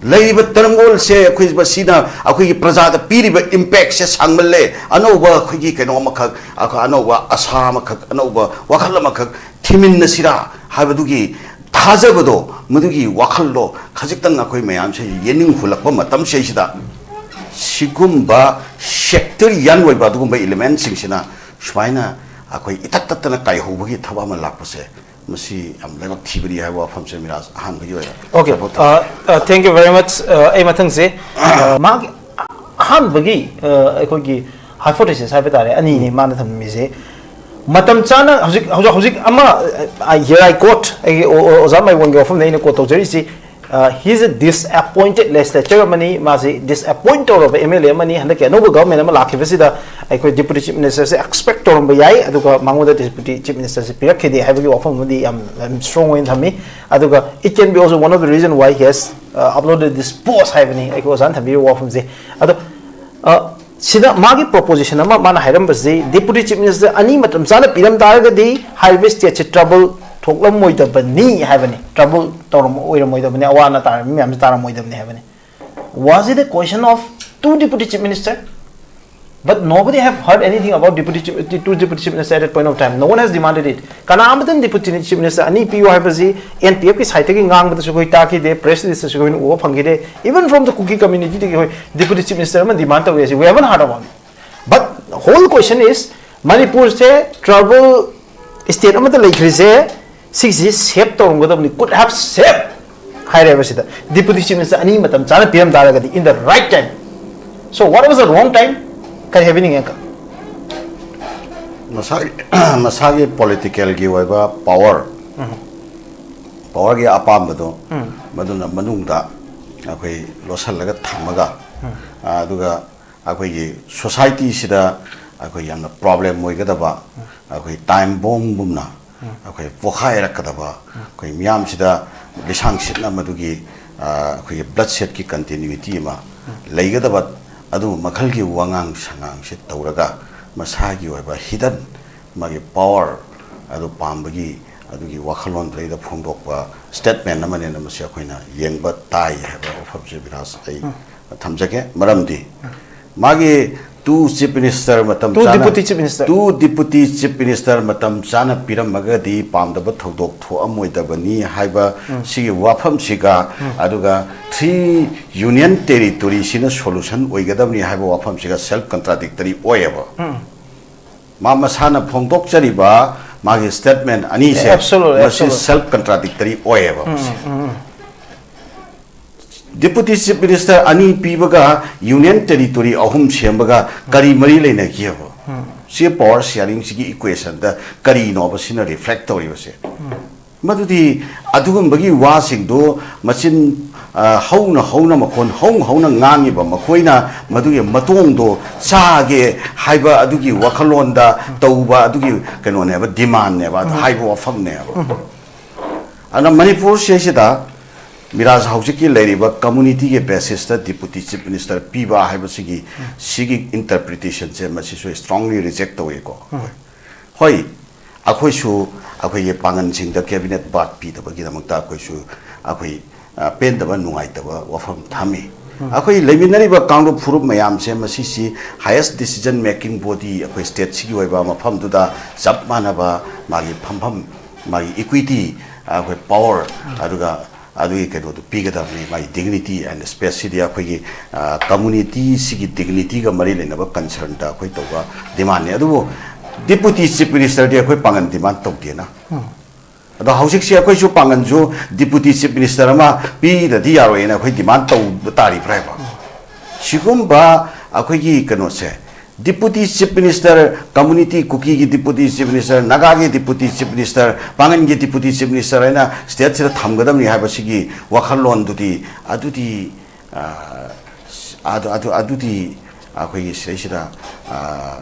ꯂꯩꯔꯤꯕ turmoilꯁꯦ ꯑꯩꯈꯣꯏ ꯃꯁꯤꯅ ꯑꯩꯈꯣꯏꯒꯤ ꯄ꯭ꯔꯖꯥꯗ ꯄꯤꯔꯤꯕ impactꯁꯦ ꯁꯥꯡꯃꯜꯂꯦ꯫ ꯑꯅꯧꯕ ꯑꯩꯈꯣꯏꯒꯤ ꯀꯩꯅꯣ ꯑꯃꯈꯛ, ꯑꯩꯈꯣꯏ ꯑꯅꯧꯕ ꯑꯁꯥ ꯑꯃꯈꯛ, ꯑꯅꯧꯕ ꯋꯥꯈꯜ ꯑꯃꯈꯛ ꯊꯤꯃꯤꯟꯅꯁꯤꯔꯥ ꯍꯥꯏꯕꯗꯨꯒꯤ ꯊꯥꯖꯕꯗꯣ, ꯃꯗꯨꯒꯤ ꯋꯥꯈꯜꯗꯣ ꯈꯖꯤꯛꯇꯪ ꯑꯩꯈꯣꯏ ꯃꯌꯥꯝꯁꯦ ꯌꯦꯅꯤꯡ ꯍꯨꯜꯂꯛꯄ ꯃꯇꯝꯁꯤꯗꯩꯁꯤꯗ ꯁꯤꯒꯨꯝꯕ sectarian ꯑꯣꯏꯕ ꯑꯗꯨꯒꯨꯝꯕ elementꯁꯤꯡꯁꯤꯅ ꯁꯨꯃꯥꯏꯅ ꯑꯩꯈꯣꯏ ꯏꯇꯠ ꯇꯠꯇꯅ ꯀꯥꯏꯍꯧꯕꯒꯤ ꯊꯕꯛ ꯑꯃ ꯂꯥꯛꯄꯁꯦ, ꯃꯁꯤ ꯌꯥꯝ ꯂꯥꯏꯕꯛ ꯊꯤꯕꯅꯤ ꯍꯥꯏꯕ ꯋꯥꯐꯝꯁꯦ ꯃꯤꯔꯥꯖ ꯑꯍꯥꯟꯕꯒꯤ ꯑꯣꯏꯅ Okay, uh, uh, thank you very much. Uh, ꯑꯩ ꯃꯊꯪꯁꯦ, uh, ꯃꯥꯒꯤ ꯑꯍꯥꯟꯕꯒꯤ, uh, ꯑꯩꯈꯣꯏꯒꯤ hypothesis ꯍꯥꯏꯕ ꯇꯥꯔꯦ, ꯑꯅꯤꯅꯤ ꯃꯥꯅ ꯊꯝꯃꯤꯁꯦ꯫ ꯃꯇꯝ ꯆꯥꯅ ꯍꯧꯖꯤꯛ ꯍꯧꯖꯤꯛ ꯍꯧꯖꯤꯛ ꯑꯃ, uh, here I quote, ꯑꯩꯒꯤ ꯑꯣ- ꯑꯣ- ꯑꯣꯖꯥ ꯃꯥꯏꯕꯣꯟꯒꯤ ꯋꯥꯐꯝꯗ ꯑꯩꯅ quote ꯇꯧꯖꯔꯤꯁꯤ, uh, he is a disappointed legislator ꯑꯃꯅꯤ, ꯃꯥꯁꯤ disappoint ꯇꯧꯔꯕ M L A ꯑꯃꯅꯤ꯫ ꯍꯟꯗꯛꯀꯤ ꯑꯅꯧꯕ government ꯑꯃ ꯂꯥꯛꯈꯤꯕꯁꯤꯗ ꯑꯩꯈꯣꯏ deputy chief ministerꯁꯦ expect ꯇꯧꯔꯝꯕ ꯌꯥꯏ, ꯑꯗꯨꯒ ꯃꯉꯣꯟꯗ deputy chief ministerꯁꯦ ꯄꯤꯔꯛꯈꯤꯗꯦ ꯍꯥꯏꯕꯒꯤ ꯋꯥꯐꯝ ꯑꯃꯗꯤ ꯌꯥꯝ ꯌꯥꯝ strong ꯑꯣꯏꯅ ꯊꯝꯃꯤ꯫ ꯑꯗꯨꯒ it can be also one of the reason why he has, uh, uploaded this post ꯍꯥꯏꯕꯅꯤ ꯑꯩꯈꯣꯏ ꯑꯣꯖꯥꯅ ꯊꯝꯕꯤꯔꯤꯕ ꯋꯥꯐꯝꯁꯦ꯫ ꯑꯗꯣ, uh, ꯁꯤꯗ ꯃꯥꯒꯤ proposition ꯑꯃ ꯃꯥꯅ ꯍꯥꯏꯔꯝꯕꯁꯤ, deputy chief minister ꯑꯅꯤ ꯃꯇꯝ ꯆꯥꯅ ꯄꯤꯔꯝ ꯇꯥꯔꯒꯗꯤ ꯍꯥꯏꯔꯤꯕ stateꯁꯦ trouble ꯊꯣꯛꯂꯝꯃꯣꯏꯗꯕꯅꯤ ꯍꯥꯏꯕꯅꯤ, trouble ꯇꯧꯔꯝ- ꯑꯣꯏꯔꯝꯃꯣꯏꯗꯕꯅꯤ, ꯑꯋꯥ ꯑꯅꯥ ꯇꯥꯔꯝꯃꯤ ꯃꯌꯥꯝꯁꯤ ꯇꯥꯔꯝꯃꯣꯏꯗꯕꯅꯤ ꯍꯥꯏꯕꯅꯤ꯫ Was it a question of two deputy chief minister? But nobody have heard anything about deputy chief, two deputy chief minister at that point of time. No one has demanded it. ꯀꯅꯥ ꯑꯃꯠꯇꯅ deputy chief minister ꯑꯅꯤ ꯄꯤꯌꯨ ꯍꯥꯏꯕꯁꯤ N P Fꯀꯤ sideꯇꯒꯤ ꯉꯥꯡꯕꯗꯁꯨ ꯑꯩꯈꯣꯏ ꯇꯥꯈꯤꯗꯦ, press releaseꯇꯁꯨ ꯑꯩꯈꯣꯏꯅ ꯎꯕ ꯐꯪꯈꯤꯗꯦ꯫ Even from the Kuki communityꯗꯒꯤ ꯑꯩꯈꯣꯏ deputy chief minister ꯑꯃ demand ꯇꯧꯋꯦ ꯍꯥꯏꯁꯤ we haven't heard about it. But whole question is, ꯃꯅꯤꯄꯨꯔꯁꯦ trouble state ꯑꯃꯗ ꯂꯩꯈ꯭ꯔꯤꯁꯦ ꯁꯤꯒꯤꯁꯤ save ꯇꯧꯔꯝꯒꯗꯕꯅꯤ, could have saved꯫ ꯍꯥꯏꯔꯦꯕ ꯁꯤꯗ꯫ Deputy Chief Minister ꯑꯅꯤ ꯃꯇꯝ ꯆꯥꯅ ꯄꯤꯔꯝ ꯇꯥꯔꯒꯗꯤ, in the right time. So what was the wrong time? ꯀꯔꯤ ꯍꯥꯏꯕꯤꯅꯤꯡꯉꯦ, uncle? ꯃꯁꯥꯒꯤ ꯃꯁꯥꯒꯤ ꯄꯣꯂꯤꯇꯤꯀꯦꯜꯒꯤ ꯑꯣꯏꯕ ꯄꯥꯋꯔ, ꯄꯥꯋꯔꯒꯤ ꯑꯄꯥꯝꯕꯗꯣ, ꯃꯗꯨꯅ ꯃꯅꯨꯡꯗ ꯑꯩꯈꯣꯏ ꯂꯣꯠꯁꯤꯜꯂꯒ ꯊꯝꯃꯒ, ꯑꯗꯨꯒ ꯑꯩꯈꯣꯏꯒꯤ ꯁꯣꯁꯥꯏꯇꯤꯁꯤꯗ ꯑꯩꯈꯣꯏ ꯌꯥꯝꯅ ꯄ꯭ꯔꯣꯕ꯭ꯂꯦꯝ ꯑꯣꯏꯒꯗꯕ, ꯑꯩꯈꯣꯏ ꯇꯥꯏꯝ ꯕꯣꯝꯒꯨꯝꯅ ꯑꯩꯈꯣꯏ ꯄꯣꯈꯥꯏꯔꯛꯀꯗꯕ, ꯑꯩꯈꯣꯏ ꯃꯤꯌꯥꯝꯁꯤꯗ ꯂꯤꯁꯥꯡ ꯁꯤꯠꯅ ꯃꯗꯨꯒꯤ, ꯑ, ꯑꯩꯈꯣꯏꯒꯤ ꯕ꯭ꯂꯠ ꯁꯦꯠꯀꯤ ꯀꯟꯇꯤꯅ꯭ꯌꯨꯇꯤ ꯑꯃ ꯂꯩꯒꯗꯕ, ꯑꯗꯨꯒꯨꯝꯕ ꯃꯈꯜꯒꯤ ꯋꯥꯉꯥꯡ ꯁꯉꯥꯡꯁꯦ ꯇꯧꯔꯒ ꯃꯁꯥꯒꯤ ꯑꯣꯏꯕ ꯍꯤꯗꯟ ꯃꯥꯒꯤ ꯄꯥꯋꯔ ꯑꯗꯨ ꯄꯥꯝꯕꯒꯤ ꯑꯗꯨꯒꯤ ꯋꯥꯈꯜꯂꯣꯟꯗꯨꯗꯩꯗ ꯐꯣꯡꯗꯣꯛꯄ ꯁ꯭ꯇꯦꯠꯃꯦꯟ ꯑꯃꯅꯦꯅ ꯃꯁꯤ ꯑꯩꯈꯣꯏꯅ ꯌꯦꯡꯕ ꯇꯥꯏ ꯍꯥꯏꯕ ꯋꯥꯐꯝꯁꯦ ꯕꯤꯔꯥꯖ ꯑꯩ ꯊꯝꯖꯒꯦ꯫ ꯃꯔꯝꯗꯤ ꯃꯥꯒꯤ ꯇꯨ ꯆꯤꯐ ꯃꯤꯅꯤꯁꯇꯔ ꯃꯇꯝ Two ꯆꯥꯅ deputy chief minister. Two deputy chief minister ꯃꯇꯝ ꯆꯥꯅ ꯄꯤꯔꯝꯃꯒꯗꯤ ꯄꯥꯝꯗꯕ ꯊꯧꯗꯣꯛ ꯊꯣꯛꯑꯝꯃꯣꯏꯗꯕꯅꯤ ꯍꯥꯏꯕ ꯁꯤꯒꯤ ꯋꯥꯐꯝꯁꯤꯒ, ꯑꯗꯨꯒ ꯊ꯭ꯔꯤ ꯌꯨꯅꯤꯌꯟ ꯇꯦꯔꯤꯇꯣꯔꯤꯁꯤꯅ ꯁꯣꯂꯨꯁꯟ ꯑꯣꯏꯒꯗꯕꯅꯤ ꯍꯥꯏꯕ ꯋꯥꯐꯝꯁꯤꯒ ꯁꯦꯜꯐ ꯀꯟꯇ꯭ꯔꯥꯗꯤꯛꯇꯔꯤ ꯑꯣꯏꯌꯦꯕ꯫ ꯃꯥ ꯃꯁꯥꯅ ꯐꯣꯡꯗꯣꯛꯆꯔꯤꯕ ꯃꯥꯒꯤ ꯁ꯭ꯇꯦꯠꯃꯦꯟ ꯑꯅꯤꯁꯦ, Absolutely, ꯃꯁꯤ absolutely. ꯁꯦꯜꯐ ꯀꯟꯇ꯭ꯔꯥꯗꯤꯛꯇꯔꯤ ꯑꯣꯏꯌꯦꯕ ꯃꯁꯤ꯫ ꯗꯤꯄꯨꯇꯤ ꯆꯤꯐ ꯃꯤꯅꯤꯁꯇꯔ ꯑꯅꯤ ꯄꯤꯕꯒ ꯌꯨꯅꯤꯌꯟ ꯇꯦꯔꯤꯇꯣꯔꯤ ꯑꯍꯨꯝ ꯁꯦꯝꯕꯒ ꯀꯔꯤ ꯃꯔꯤ ꯂꯩꯅꯒꯦꯕ? ꯁꯤ ꯄꯥꯋꯔ ꯁꯤꯌꯥꯔꯤꯡꯁꯤꯒꯤ ꯏꯀ꯭ꯋꯦꯁꯟꯗ ꯀꯔꯤꯅꯣꯕ ꯁꯤꯅ ꯔꯤꯐ꯭ꯂꯦꯛ ꯇꯧꯔꯤꯕꯁꯦ? ꯃꯗꯨꯗꯤ ꯑꯗꯨꯒꯨꯝꯕꯒꯤ ꯋꯥꯁꯤꯡꯗꯨ ꯃꯆꯤꯟ, ꯑ, ꯍꯧꯅ ꯍꯧꯅ, ꯃꯈꯣꯟ ꯍꯧꯅ ꯍꯧꯅ ꯉꯥꯡꯉꯤꯕ ꯃꯈꯣꯏꯅ ꯃꯗꯨꯒꯤ ꯃꯇꯣꯡꯗꯣ ꯆꯥꯒꯦ ꯍꯥꯏꯕ ꯑꯗꯨꯒꯤ ꯋꯥꯈꯜꯂꯣꯟꯗ ꯇꯧꯕ ꯑꯗꯨꯒꯤ ꯀꯩꯅꯣꯅꯦꯕ, ꯗꯤꯃꯥꯟꯅꯦꯕ, ꯑꯗꯨ ꯍꯥꯏꯕ ꯋꯥꯐꯝꯅꯦꯕ꯫ ꯑꯗꯨꯅ ꯃꯅꯤꯄꯨꯔꯁꯤꯗꯩꯁꯤꯗ ꯃꯤꯔꯥꯖ ꯍꯧꯖꯤꯛꯀꯤ ꯂꯩꯔꯤꯕ ꯀꯝꯃꯨꯅꯤꯇꯤꯒꯤ ꯕꯦꯁꯤꯁꯇ ꯗꯤꯄꯨꯇꯤ ꯆꯤꯐ ꯃꯤꯅꯤꯁꯇꯔ ꯄꯤꯕ ꯍꯥꯏꯕꯁꯤꯒꯤ, ꯁꯤꯒꯤ ꯏꯟꯇꯔꯄ꯭ꯔꯤꯇꯦꯁꯟꯁꯦ ꯃꯁꯤꯁꯨ ꯏꯁꯇ꯭ꯔꯣꯡꯂꯤ ꯔꯤꯖꯦꯛ ꯇꯧꯋꯤꯀꯣ꯫ ꯍꯣꯏ, ꯑꯩꯈꯣꯏꯁꯨ ꯑꯩꯈꯣꯏꯒꯤ ꯄꯥꯡꯒꯜꯁꯤꯡꯗ ꯀꯦꯕꯤꯅꯦꯠ ꯕꯥꯔꯠ ꯄꯤꯗꯕꯒꯤꯗꯃꯛꯇ ꯑꯩꯈꯣꯏꯁꯨ ꯑꯩꯈꯣꯏ, ꯑ, ꯄꯦꯟꯗꯕ, ꯅꯨꯡꯉꯥꯏꯇꯕ ꯋꯥꯐꯝ ꯊꯝꯃꯤ꯫ ꯑꯩꯈꯣꯏ ꯂꯩꯃꯤꯟꯅꯔꯤꯕ ꯀꯥꯡꯂꯨꯞ ꯐꯨꯔꯨꯞ ꯃꯌꯥꯝꯁꯦ ꯃꯁꯤꯁꯤ ꯍꯥꯏꯌꯦꯁ ꯗꯤꯁꯤꯖꯟ ꯃꯦꯀꯤꯡ ꯕꯣꯗꯤ ꯑꯩꯈꯣꯏ ꯁ꯭ꯇꯦꯠꯁꯤꯒꯤ ꯑꯣꯏꯕ ꯃꯐꯝꯗꯨꯗ ꯆꯞ ꯃꯥꯟꯅꯕ ꯃꯥꯒꯤ ꯐꯝꯐꯝ, ꯃꯥꯒꯤ ꯏꯀ꯭ꯋꯤꯇꯤ, ꯑꯩꯈꯣꯏ ꯄꯥꯋꯔ, ꯑꯗꯨꯒ ꯑꯗꯨꯒꯤ ꯀꯩꯅꯣꯗꯨ ꯄꯤꯒꯗꯕꯅꯤ, ꯃꯥꯒꯤ ꯗꯤꯒꯅꯤꯇꯤ ꯑꯦꯟ ꯁ꯭ꯄꯦꯁ꯫ ꯁꯤꯗꯤ ꯑꯩꯈꯣꯏꯒꯤ, ꯑ, ꯀꯝꯃꯨꯅꯤꯇꯤꯁꯤꯒꯤ ꯗꯤꯒꯅꯤꯇꯤꯒ ꯃꯔꯤ ꯂꯩꯅꯕ ꯀꯟꯁꯔꯟꯗ ꯑꯩꯈꯣꯏ ꯇꯧꯕ ꯗꯤꯃꯥꯟꯅꯤ꯫ ꯑꯗꯨꯕꯨ ꯗꯤꯄꯨꯇꯤ ꯆꯤꯐ ꯃꯤꯅꯤꯁꯇꯔꯗꯤ ꯑꯩꯈꯣꯏ ꯄꯥꯡꯒꯜ ꯗꯤꯃꯥꯟ ꯇꯧꯗꯦꯅ꯫ ꯑꯗꯣ ꯍꯧꯖꯤꯛꯁꯦ ꯑꯩꯈꯣꯏꯁꯨ ꯄꯥꯡꯒꯟꯁꯨ Deputy Chief Minister ꯑꯃ ꯄꯤꯗ꯭ꯔꯗꯤ ꯌꯥꯔꯣꯏꯅ ꯑꯩꯈꯣꯏ demand ꯇꯧꯕ ꯇꯥꯔꯤꯕ꯭ꯔꯥ ꯍꯥꯏꯕ꯫ ꯁꯤꯒꯨꯝꯕ ꯑꯩꯈꯣꯏꯒꯤ ꯀꯩꯅꯣꯁꯦ, Deputy Chief Minister, community ꯀꯨꯀꯤꯒꯤ Deputy Chief Minister, ꯅꯥꯒꯥꯒꯤ Deputy Chief Minister, ꯄꯥꯡꯒꯟꯒꯤ Deputy Chief Minister ꯍꯥꯏꯅ state ꯁꯤꯗ ꯊꯝꯒꯗꯕꯅꯤ ꯍꯥꯏꯕꯁꯤꯒꯤ ꯋꯥꯈꯜꯂꯣꯟꯗꯨꯗꯤ, ꯑꯗꯨꯗꯤ, ꯑ, ꯑꯗꯨ, ꯑꯗꯨ, ꯑꯗꯨꯗꯤ ꯑꯩꯈꯣꯏꯒꯤ ꯁꯤꯗꯩꯁꯤꯗ, ꯑ,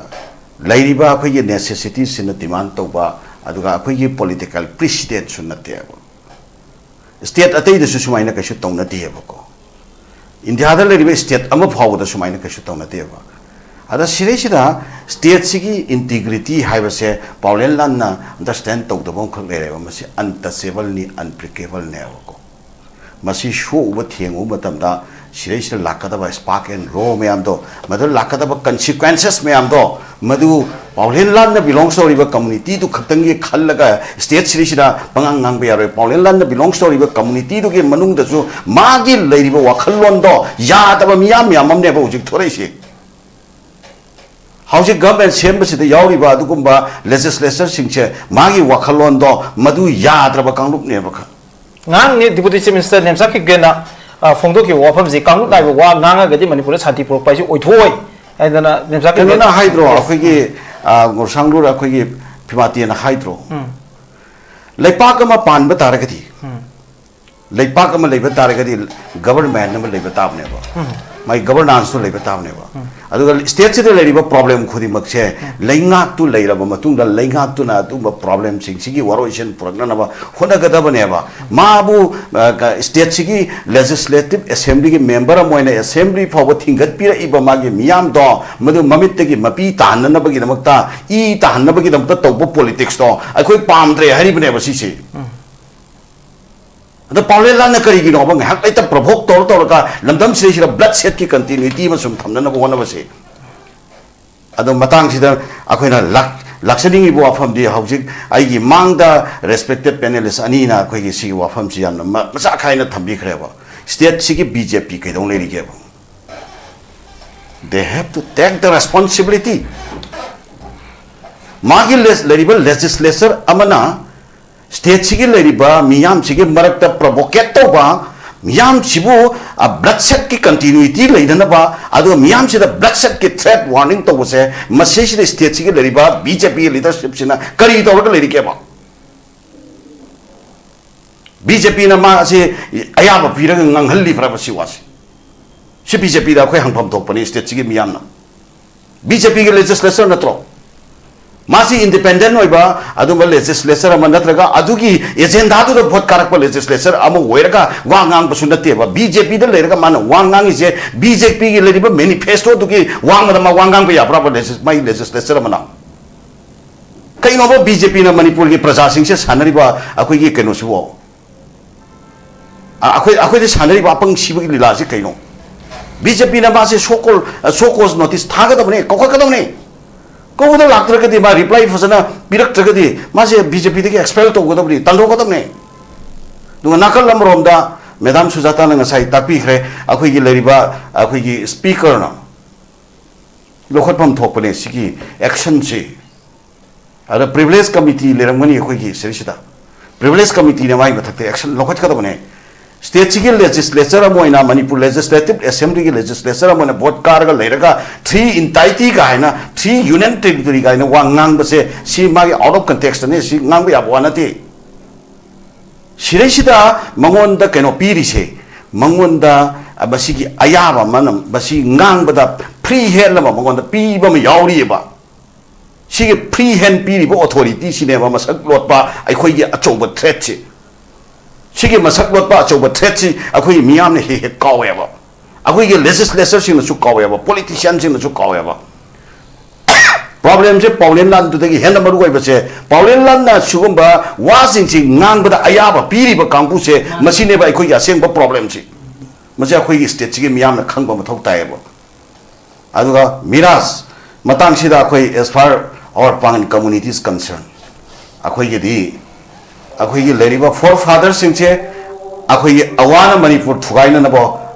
ꯂꯩꯔꯤꯕ ꯑꯩꯈꯣꯏꯒꯤ necessity ꯁꯤꯅ demand ꯇꯧꯕ, ꯑꯗꯨꯒ ꯑꯩꯈꯣꯏꯒꯤ political precedent ꯁꯨ ꯅꯠꯇꯦꯕ꯫ State ꯑꯇꯩꯗꯁꯨ ꯁꯨꯃꯥꯏꯅ ꯀꯩꯁꯨ ꯇꯧꯅꯗꯦꯕꯀꯣ꯫ ꯏꯟꯗꯤꯌꯥꯗ ꯂꯩꯔꯤꯕ state ꯑꯃ ꯐꯥꯎꯕꯗ ꯁꯨꯃꯥꯏꯅ ꯀꯩꯁꯨ ꯇꯧꯅꯗꯦꯕ꯫ ꯑꯗ ꯁꯤꯗꯩꯁꯤꯗ state ꯁꯤꯒꯤ integrity ꯍꯥꯏꯕꯁꯦ ꯄꯥꯎꯂꯦꯟ ꯂꯥꯟꯅ understand ꯇꯧꯗꯕ ꯑꯃꯈꯛ ꯂꯩꯔꯦꯕ꯫ ꯃꯁꯤ untouchable ꯅꯤ, unbreakable ꯅꯦꯕꯀꯣ꯫ ꯃꯁꯤ ꯁꯣꯛꯎꯕ ꯊꯦꯡꯉꯨꯕ ꯃꯇꯝꯗ ꯁꯤꯗꯩꯁꯤꯗ ꯂꯥꯛꯀꯗꯕ spark and row ꯃꯌꯥꯝꯗꯣ, ꯃꯗꯨ ꯂꯥꯛꯀꯗꯕ consequences ꯃꯌꯥꯝꯗꯣ, ꯃꯗꯨ ꯄꯥꯎꯂꯦꯟ ꯂꯥꯟꯅ belongs ꯇꯧꯔꯤꯕ community ꯗꯨ ꯈꯛꯇꯪꯒꯤ ꯈꯜꯂꯒ state ꯁꯤꯗꯩꯁꯤꯗ ꯄꯉꯥꯡ ꯉꯥꯡꯕ ꯌꯥꯔꯣꯏ꯫ ꯄꯥꯎꯂꯦꯟ ꯂꯥꯟꯅ belongs ꯇꯧꯔꯤꯕ community ꯗꯨꯒꯤ ꯃꯅꯨꯡꯗꯁꯨ ꯃꯥꯒꯤ ꯂꯩꯔꯤꯕ ꯋꯥꯈꯜꯂꯣꯟꯗꯣ ꯌꯥꯗꯕ ꯃꯤꯌꯥꯝ ꯃꯌꯥꯝ ꯑꯃꯅꯦꯕ ꯍꯧꯖꯤꯛ ꯊꯣꯔꯛꯏꯁꯦ꯫ ꯍꯧꯖꯤꯛ government ꯁꯦꯝꯕꯁꯤꯗ ꯌꯥꯎꯔꯤꯕ ꯑꯗꯨꯒꯨꯝꯕ legislature ꯁꯤꯡꯁꯦ ꯃꯥꯒꯤ ꯋꯥꯈꯜꯂꯣꯟꯗꯣ ꯃꯗꯨ ꯌꯥꯗ꯭ꯔꯕ ꯀꯥꯡꯂꯨꯞꯅꯦꯕ꯫ ꯉꯔꯥꯡꯅꯤ Deputy Chief Minister ꯅꯦꯝꯆꯥꯛ ꯀꯤꯞꯒꯦꯟꯅ, ꯑ, ꯐꯣꯡꯗꯣꯛꯈꯤꯕ ꯋꯥꯐꯝꯁꯤ, ꯀꯥꯡꯂꯨꯞ ꯅꯥꯏꯕ ꯋꯥ ꯉꯥꯡꯉꯒꯗꯤ ꯃꯅꯤꯄꯨꯔꯗ ꯁꯥꯟꯇꯤ ꯄꯨꯔꯛꯄ ꯍꯥꯏꯁꯤ ꯑꯣꯏꯊꯣꯛꯑꯣꯏ ꯍꯥꯏꯗꯅ ꯅꯦꯝꯆꯥꯛ ꯀꯤꯞꯒꯦꯟ ꯀꯩꯅꯣꯅ ꯍꯥꯏꯗ꯭ꯔꯣ? Yes. ꯑꯩꯈꯣꯏꯒꯤ, ꯑ, ꯉꯣꯔꯁꯥꯡꯂꯨꯔ ꯑꯩꯈꯣꯏꯒꯤ ꯐꯤꯃꯥꯇꯦꯅ ꯍꯥꯏꯗ꯭ꯔꯣ? ꯎꯝ. ꯂꯩꯄꯥꯛ ꯑꯃ ꯄꯥꯟꯕ ꯇꯥꯔꯒꯗꯤ, ꯎꯝ. ꯂꯩꯄꯥꯛ ꯑꯃ ꯂꯩꯕ ꯇꯥꯔꯒꯗꯤ government ꯑꯃ ꯂꯩꯕ ꯇꯥꯕꯅꯦꯕ꯫ ꯎꯝ. ꯃꯥꯒꯤ governance ꯇꯨ ꯂꯩꯕ ꯇꯥꯕꯅꯦꯕ꯫ ꯎꯝ. ꯑꯗꯨꯒ state ꯁꯤꯗ ꯂꯩꯔꯤꯕ problem ꯈꯨꯗꯤꯡꯃꯛꯁꯦ ꯎꯝ. ꯂꯩꯉꯥꯛꯇꯨ ꯂꯩꯔꯕ ꯃꯇꯨꯡꯗ ꯂꯩꯉꯥꯛꯇꯨꯅ ꯑꯗꯨꯒꯨꯝꯕ problem ꯁꯤꯡꯁꯤꯒꯤ ꯋꯥꯔꯣꯏꯁꯤꯟ ꯄꯨꯔꯛꯅꯅꯕ ꯍꯣꯠꯅꯒꯗꯕꯅꯦꯕ꯫ ꯃꯥꯕꯨ, ꯑ, ꯀ-, state ꯁꯤꯒꯤ legislative assembly ꯒꯤ member ꯑꯃ ꯑꯣꯏꯅ assembly ꯐꯥꯎꯕ ꯊꯤꯡꯒꯠꯄꯤꯔꯛꯏꯕ ꯃꯥꯒꯤ ꯃꯤꯌꯥꯝꯗꯣ, ꯃꯗꯨ ꯃꯃꯤꯠꯇꯒꯤ ꯃꯄꯤ ꯇꯥꯍꯟꯅꯅꯕꯒꯤꯗꯃꯛꯇ, ꯏ ꯇꯥꯍꯟꯅꯕꯒꯤꯗꯃꯛꯇ ꯇꯧꯕ politics ꯇꯣ ꯑꯩꯈꯣꯏ ꯄꯥꯝꯗ꯭ꯔꯦ ꯍꯥꯏꯔꯤꯕꯅꯦꯕ ꯁꯤꯁꯦ꯫ ꯎꯝ. ꯑꯗꯣ ꯄꯥꯎꯂꯦꯟ ꯂꯥꯟꯅ ꯀꯔꯤꯒꯤꯅꯣꯕ ꯉꯥꯏꯍꯥꯛ ꯂꯩꯇ provoke ꯇꯧꯔ ꯇꯧꯔꯒ ꯂꯝꯗꯝꯁꯤꯗꯩꯁꯤꯗ bloodshed ꯀꯤ continuity ꯑꯃ ꯁꯨꯝ ꯊꯝꯅꯅꯕ ꯍꯣꯠꯅꯕꯁꯦ? ꯑꯗꯣ ꯃꯇꯥꯡꯁꯤꯗ ꯑꯩꯈꯣꯏꯅ ꯂꯥꯛ-, ꯂꯥꯛꯆꯅꯤꯡꯉꯤꯕ ꯋꯥꯐꯝꯗꯤ, ꯍꯧꯖꯤꯛ ꯑꯩꯒꯤ ꯃꯥꯡꯗ respected panelist ꯑꯅꯤꯅ ꯑꯩꯈꯣꯏꯒꯤ ꯁꯤꯒꯤ ꯋꯥꯐꯝꯁꯤ ꯌꯥꯝꯅ ꯃ-, ꯃꯆꯥ ꯈꯥꯏꯅ ꯊꯝꯕꯤꯈ꯭ꯔꯦꯕ꯫ State ꯁꯤꯒꯤ B J P ꯀꯩꯗꯧ ꯂꯩꯔꯤꯒꯦꯕ? They have to take the responsibility. ꯃꯥꯒꯤ ꯂꯦꯁ-, ꯂꯩꯔꯤꯕ legislature ꯑꯃꯅ ꯁ꯭ꯇꯦꯠꯁꯤꯒꯤ ꯂꯩꯔꯤꯕ ꯃꯤꯌꯥꯝꯁꯤꯒꯤ ꯃꯔꯛꯇ ꯄ꯭ꯔꯣꯚꯣꯀꯦꯠ ꯇꯧꯕ, ꯃꯤꯌꯥꯝꯁꯤꯕꯨ ꯕ꯭ꯂꯠꯁꯦꯠꯀꯤ ꯀꯟꯇꯤꯅ꯭ꯌꯨꯇꯤ ꯂꯩꯅꯅꯕ, ꯑꯗꯨꯒ ꯃꯤꯌꯥꯝꯁꯤꯗ ꯕ꯭ꯂꯠꯁꯦꯠꯀꯤ ꯊ꯭ꯔꯦꯠ ꯋꯥꯔꯅꯤꯡ ꯇꯧꯕꯁꯦ, ꯃꯁꯤꯁꯤꯗ ꯁ꯭ꯇꯦꯠꯁꯤꯒꯤ ꯂꯩꯔꯤꯕ ꯕꯤ ꯖꯦ ꯄꯤ ꯂꯤꯗꯔꯁꯤꯞꯁꯤꯅ ꯀꯔꯤ ꯇꯧꯔꯒ ꯂꯩꯔꯤꯒꯦꯕ? ꯕꯤ ꯖꯦ ꯄꯤꯅ ꯃꯥꯁꯦ ꯑꯌꯥꯕ ꯄꯤꯔꯒ ꯉꯥꯡꯍꯜꯂꯤꯕ꯭ꯔꯕ ꯁꯤ ꯋꯥꯁꯦ? ꯁꯤ ꯕꯤ ꯖꯦ ꯄꯤꯗ ꯑꯩꯈꯣꯏ ꯍꯪꯐꯝ ꯊꯣꯛꯄꯅꯤ, ꯁ꯭ꯇꯦꯠꯁꯤꯒꯤ ꯃꯤꯌꯥꯝꯅ꯫ ꯕꯤ ꯖꯦ ꯄꯤꯒꯤ ꯂꯦꯖꯤꯁꯂꯦꯆꯔ ꯅꯠꯇ꯭ꯔꯣ? ꯃꯥꯁꯤ ꯏꯟꯗꯤꯄꯦꯟꯗꯦꯟ ꯑꯣꯏꯕ ꯑꯗꯨꯝꯕ ꯂꯦꯖꯤꯁꯂꯦꯆꯔ ꯑꯃ ꯅꯠꯇ꯭ꯔꯒ ꯑꯗꯨꯒꯤ ꯑꯦꯖꯦꯟꯗꯥꯗꯨꯗ ꯚꯣꯠ ꯀꯥꯔꯛꯄ ꯂꯦꯖꯤꯁꯂꯦꯆꯔ ꯑꯃ ꯑꯣꯏꯔꯒ ꯋꯥ ꯉꯥꯡꯕꯁꯨ ꯅꯠꯇꯦꯕ꯫ ꯕꯤ ꯖꯦ ꯄꯤꯗ ꯂꯩꯔꯒ ꯃꯥꯅ ꯋꯥ ꯉꯥꯡꯉꯤꯁꯦ ꯕꯤ ꯖꯦ ꯄꯤꯒꯤ ꯂꯩꯔꯤꯕ ꯃꯦꯅꯤꯐꯦꯁꯇꯣꯗꯨꯒꯤ ꯋꯥꯡꯃꯗ ꯃꯥ ꯋꯥ ꯉꯥꯡꯕ ꯌꯥꯕ꯭ꯔꯕ ꯂꯦꯖꯤꯁ-, ꯃꯥꯒꯤ ꯂꯦꯖꯤꯁꯂꯦꯆꯔ ꯑꯃꯅ? ꯀꯩꯅꯣꯕ ꯕꯤ ꯖꯦ ꯄꯤꯅ ꯃꯅꯤꯄꯨꯔꯒꯤ ꯄ꯭ꯔꯖꯥꯁꯤꯡꯁꯦ ꯁꯥꯟꯅꯔꯤꯕ ꯑꯩꯈꯣꯏꯒꯤ ꯀꯩꯅꯣꯁꯤꯕꯣ? ꯑ, ꯑꯩꯈꯣꯏ, ꯑꯩꯈꯣꯏꯗ ꯁꯥꯟꯅꯔꯤꯕ ꯑꯄꯪ ꯁꯤꯕꯒꯤ ꯂꯤꯂꯥꯁꯤ ꯀꯩꯅꯣ? ꯕꯤ ꯖꯦ ꯄꯤꯅ ꯃꯥꯁꯦ ꯁꯣ ꯀꯣꯜ, ꯁꯣ ꯀꯣꯖ ꯅꯣꯇꯤꯁ ꯊꯥꯒꯗꯕꯅꯦ, ꯀꯧꯈꯠꯀꯗꯕꯅꯦ꯫ ꯀꯧꯕꯗ ꯂꯥꯛꯇ꯭ꯔꯒꯗꯤ, ꯃꯥ ꯔꯤꯄ꯭ꯂꯥꯏ ꯐꯖꯅ ꯄꯤꯔꯛꯇ꯭ꯔꯒꯗꯤ ꯃꯥꯁꯦ ꯕꯤ ꯖꯦ ꯄꯤꯗꯒꯤ ꯑꯦꯛꯁꯄꯦꯜ ꯇꯧꯒꯗꯕꯅꯤ, ꯇꯥꯟꯊꯣꯛꯀꯗꯕꯅꯤ꯫ ꯑꯗꯨꯒ ꯅꯥꯀꯜ ꯑꯃꯔꯣꯝꯗ ꯃꯦꯗꯥꯝ ꯁꯨꯖꯥꯇꯥꯅ ꯉꯁꯥꯏ ꯇꯥꯛꯄꯤꯈ꯭ꯔꯦ, ꯑꯩꯈꯣꯏꯒꯤ ꯂꯩꯔꯤꯕ ꯑꯩꯈꯣꯏꯒꯤ ꯁ꯭ꯄꯤꯀꯔꯅ ꯂꯧꯈꯠꯐꯝ ꯊꯣꯛꯄꯅꯦ ꯁꯤꯒꯤ ꯑꯦꯛꯁꯟꯁꯤ꯫ ꯑꯗ ꯄ꯭ꯔꯤꯚꯤꯂꯦꯖ ꯀꯃꯤꯇꯤ ꯂꯩꯔꯝꯒꯅꯤ ꯑꯩꯈꯣꯏꯒꯤ ꯁꯤꯗꯩꯁꯤꯗ꯫ ꯄ꯭ꯔꯤꯚꯤꯂꯦꯖ ꯀꯃꯤꯇꯤꯅ ꯃꯥꯒꯤ ꯃꯊꯛꯇ ꯑꯦꯛꯁꯟ ꯂꯧꯈꯠꯀꯗꯕꯅꯦ꯫ ꯁ꯭ꯇꯦꯠꯁꯤꯒꯤ ꯂꯦꯖꯤꯁꯂꯦꯆꯔ ꯑꯃ ꯑꯣꯏꯅ, ꯃꯅꯤꯄꯨꯔ ꯂꯦꯖꯤꯁꯂꯦꯇꯤꯚ ꯑꯦꯁꯦꯝꯕ꯭ꯂꯤꯒꯤ ꯂꯦꯖꯤꯁꯂꯦꯆꯔ ꯑꯃ ꯑꯣꯏꯅ ꯚꯣꯠ ꯀꯥꯔꯒ ꯂꯩꯔꯒ ꯊ꯭ꯔꯤ ꯏꯟꯇꯥꯏꯇꯤ ꯀꯥꯏꯅ, ꯊ꯭ꯔꯤ ꯌꯨꯅꯤꯌꯟ ꯇꯦꯔꯤꯇꯣꯔꯤ ꯀꯥꯏꯅ ꯋꯥ ꯉꯥꯡꯕꯁꯦ, ꯁꯤ ꯃꯥꯒꯤ ꯑꯥꯎꯠ ꯑꯣꯐ ꯀꯟꯇꯦꯛꯁꯇꯅꯦ, ꯁꯤ ꯉꯥꯡꯕ ꯌꯥꯕ ꯋꯥ ꯅꯠꯇꯦ꯫ ꯁꯤꯗꯩꯁꯤꯗ ꯃꯉꯣꯟꯗ ꯀꯩꯅꯣ ꯄꯤꯔꯤꯁꯦ, ꯃꯉꯣꯟꯗ, ꯑ, ꯃꯁꯤꯒꯤ ꯑꯌꯥꯕ ꯑꯃꯅ, ꯃꯁꯤ ꯉꯥꯡꯕꯗ ꯐ꯭ꯔꯤ ꯍꯦꯟ ꯑꯃ ꯃꯉꯣꯟꯗ ꯄꯤꯕ ꯑꯃ ꯌꯥꯎꯔꯤꯑꯕ꯫ ꯁꯤꯒꯤ ꯐ꯭ꯔꯤ ꯍꯦꯟ ꯄꯤꯔꯤꯕ ꯑꯣꯊꯣꯔꯤꯇꯤꯁꯤꯅꯦꯕ ꯃꯁꯛ ꯂꯣꯠꯄ ꯑꯩꯈꯣꯏꯒꯤ ꯑꯆꯧꯕ ꯊ꯭ꯔꯦꯠꯁꯤ꯫ ꯁꯤꯒꯤ ꯃꯁꯛ ꯂꯣꯠꯄ ꯑꯆꯧꯕ ꯊ꯭ꯔꯦꯠꯁꯤ ꯑꯩꯈꯣꯏꯒꯤ ꯃꯤꯌꯥꯝꯅ ꯍꯦꯛ ꯍꯦꯛ ꯀꯥꯎꯋꯦꯕ꯫ ꯑꯩꯈꯣꯏꯒꯤ ꯂꯦꯖꯤꯁꯂꯦꯆꯔꯁꯤꯡꯅꯁꯨ ꯀꯥꯎꯋꯦꯕ, ꯄꯣꯂꯤꯇꯤꯁꯤꯌꯥꯟꯁꯤꯡꯅꯁꯨ ꯀꯥꯎꯋꯦꯕ꯫ ꯄ꯭ꯔꯣꯕ꯭ꯂꯦꯝꯁꯦ ꯄꯥꯎꯂꯦꯟ ꯂꯥꯟꯗꯨꯗꯒꯤ ꯍꯦꯟꯅ ꯃꯔꯨ ꯑꯣꯏꯕꯁꯦ, ꯄꯥꯎꯂꯦꯟ ꯂꯥꯟꯅ ꯁꯤꯒꯨꯝꯕ ꯋꯥꯁꯤꯡꯁꯤ ꯉꯥꯡꯕꯗ ꯑꯌꯥꯕ ꯄꯤꯔꯤꯕ ꯀꯥꯡꯕꯨꯁꯦ, ꯃꯁꯤꯅꯦꯕ ꯑꯩꯈꯣꯏꯒꯤ ꯑꯁꯦꯡꯕ ꯄ꯭ꯔꯣꯕ꯭ꯂꯦꯝꯁꯤ꯫ ꯃꯁꯤ ꯑꯩꯈꯣꯏꯒꯤ ꯁ꯭ꯇꯦꯠꯁꯤꯒꯤ ꯃꯤꯌꯥꯝꯅ ꯈꯪꯕ ꯃꯊꯧ ꯇꯥꯏꯌꯦꯕ꯫ ꯑꯗꯨꯒ ꯃꯤꯔꯥꯖ ꯃꯇꯥꯡꯁꯤꯗ ꯑꯩꯈꯣꯏ, as far our Pangal community is concerned, ꯑꯩꯈꯣꯏꯒꯤꯗꯤ, ꯑꯩꯈꯣꯏꯒꯤ ꯂꯩꯔꯤꯕ ꯐꯣꯔ ꯐꯥꯗꯔꯁꯤꯡꯁꯦ, ꯑꯩꯈꯣꯏꯒꯤ ꯑꯋꯥꯅ ꯃꯅꯤꯄꯨꯔ ꯊꯨꯒꯥꯏꯅꯅꯕ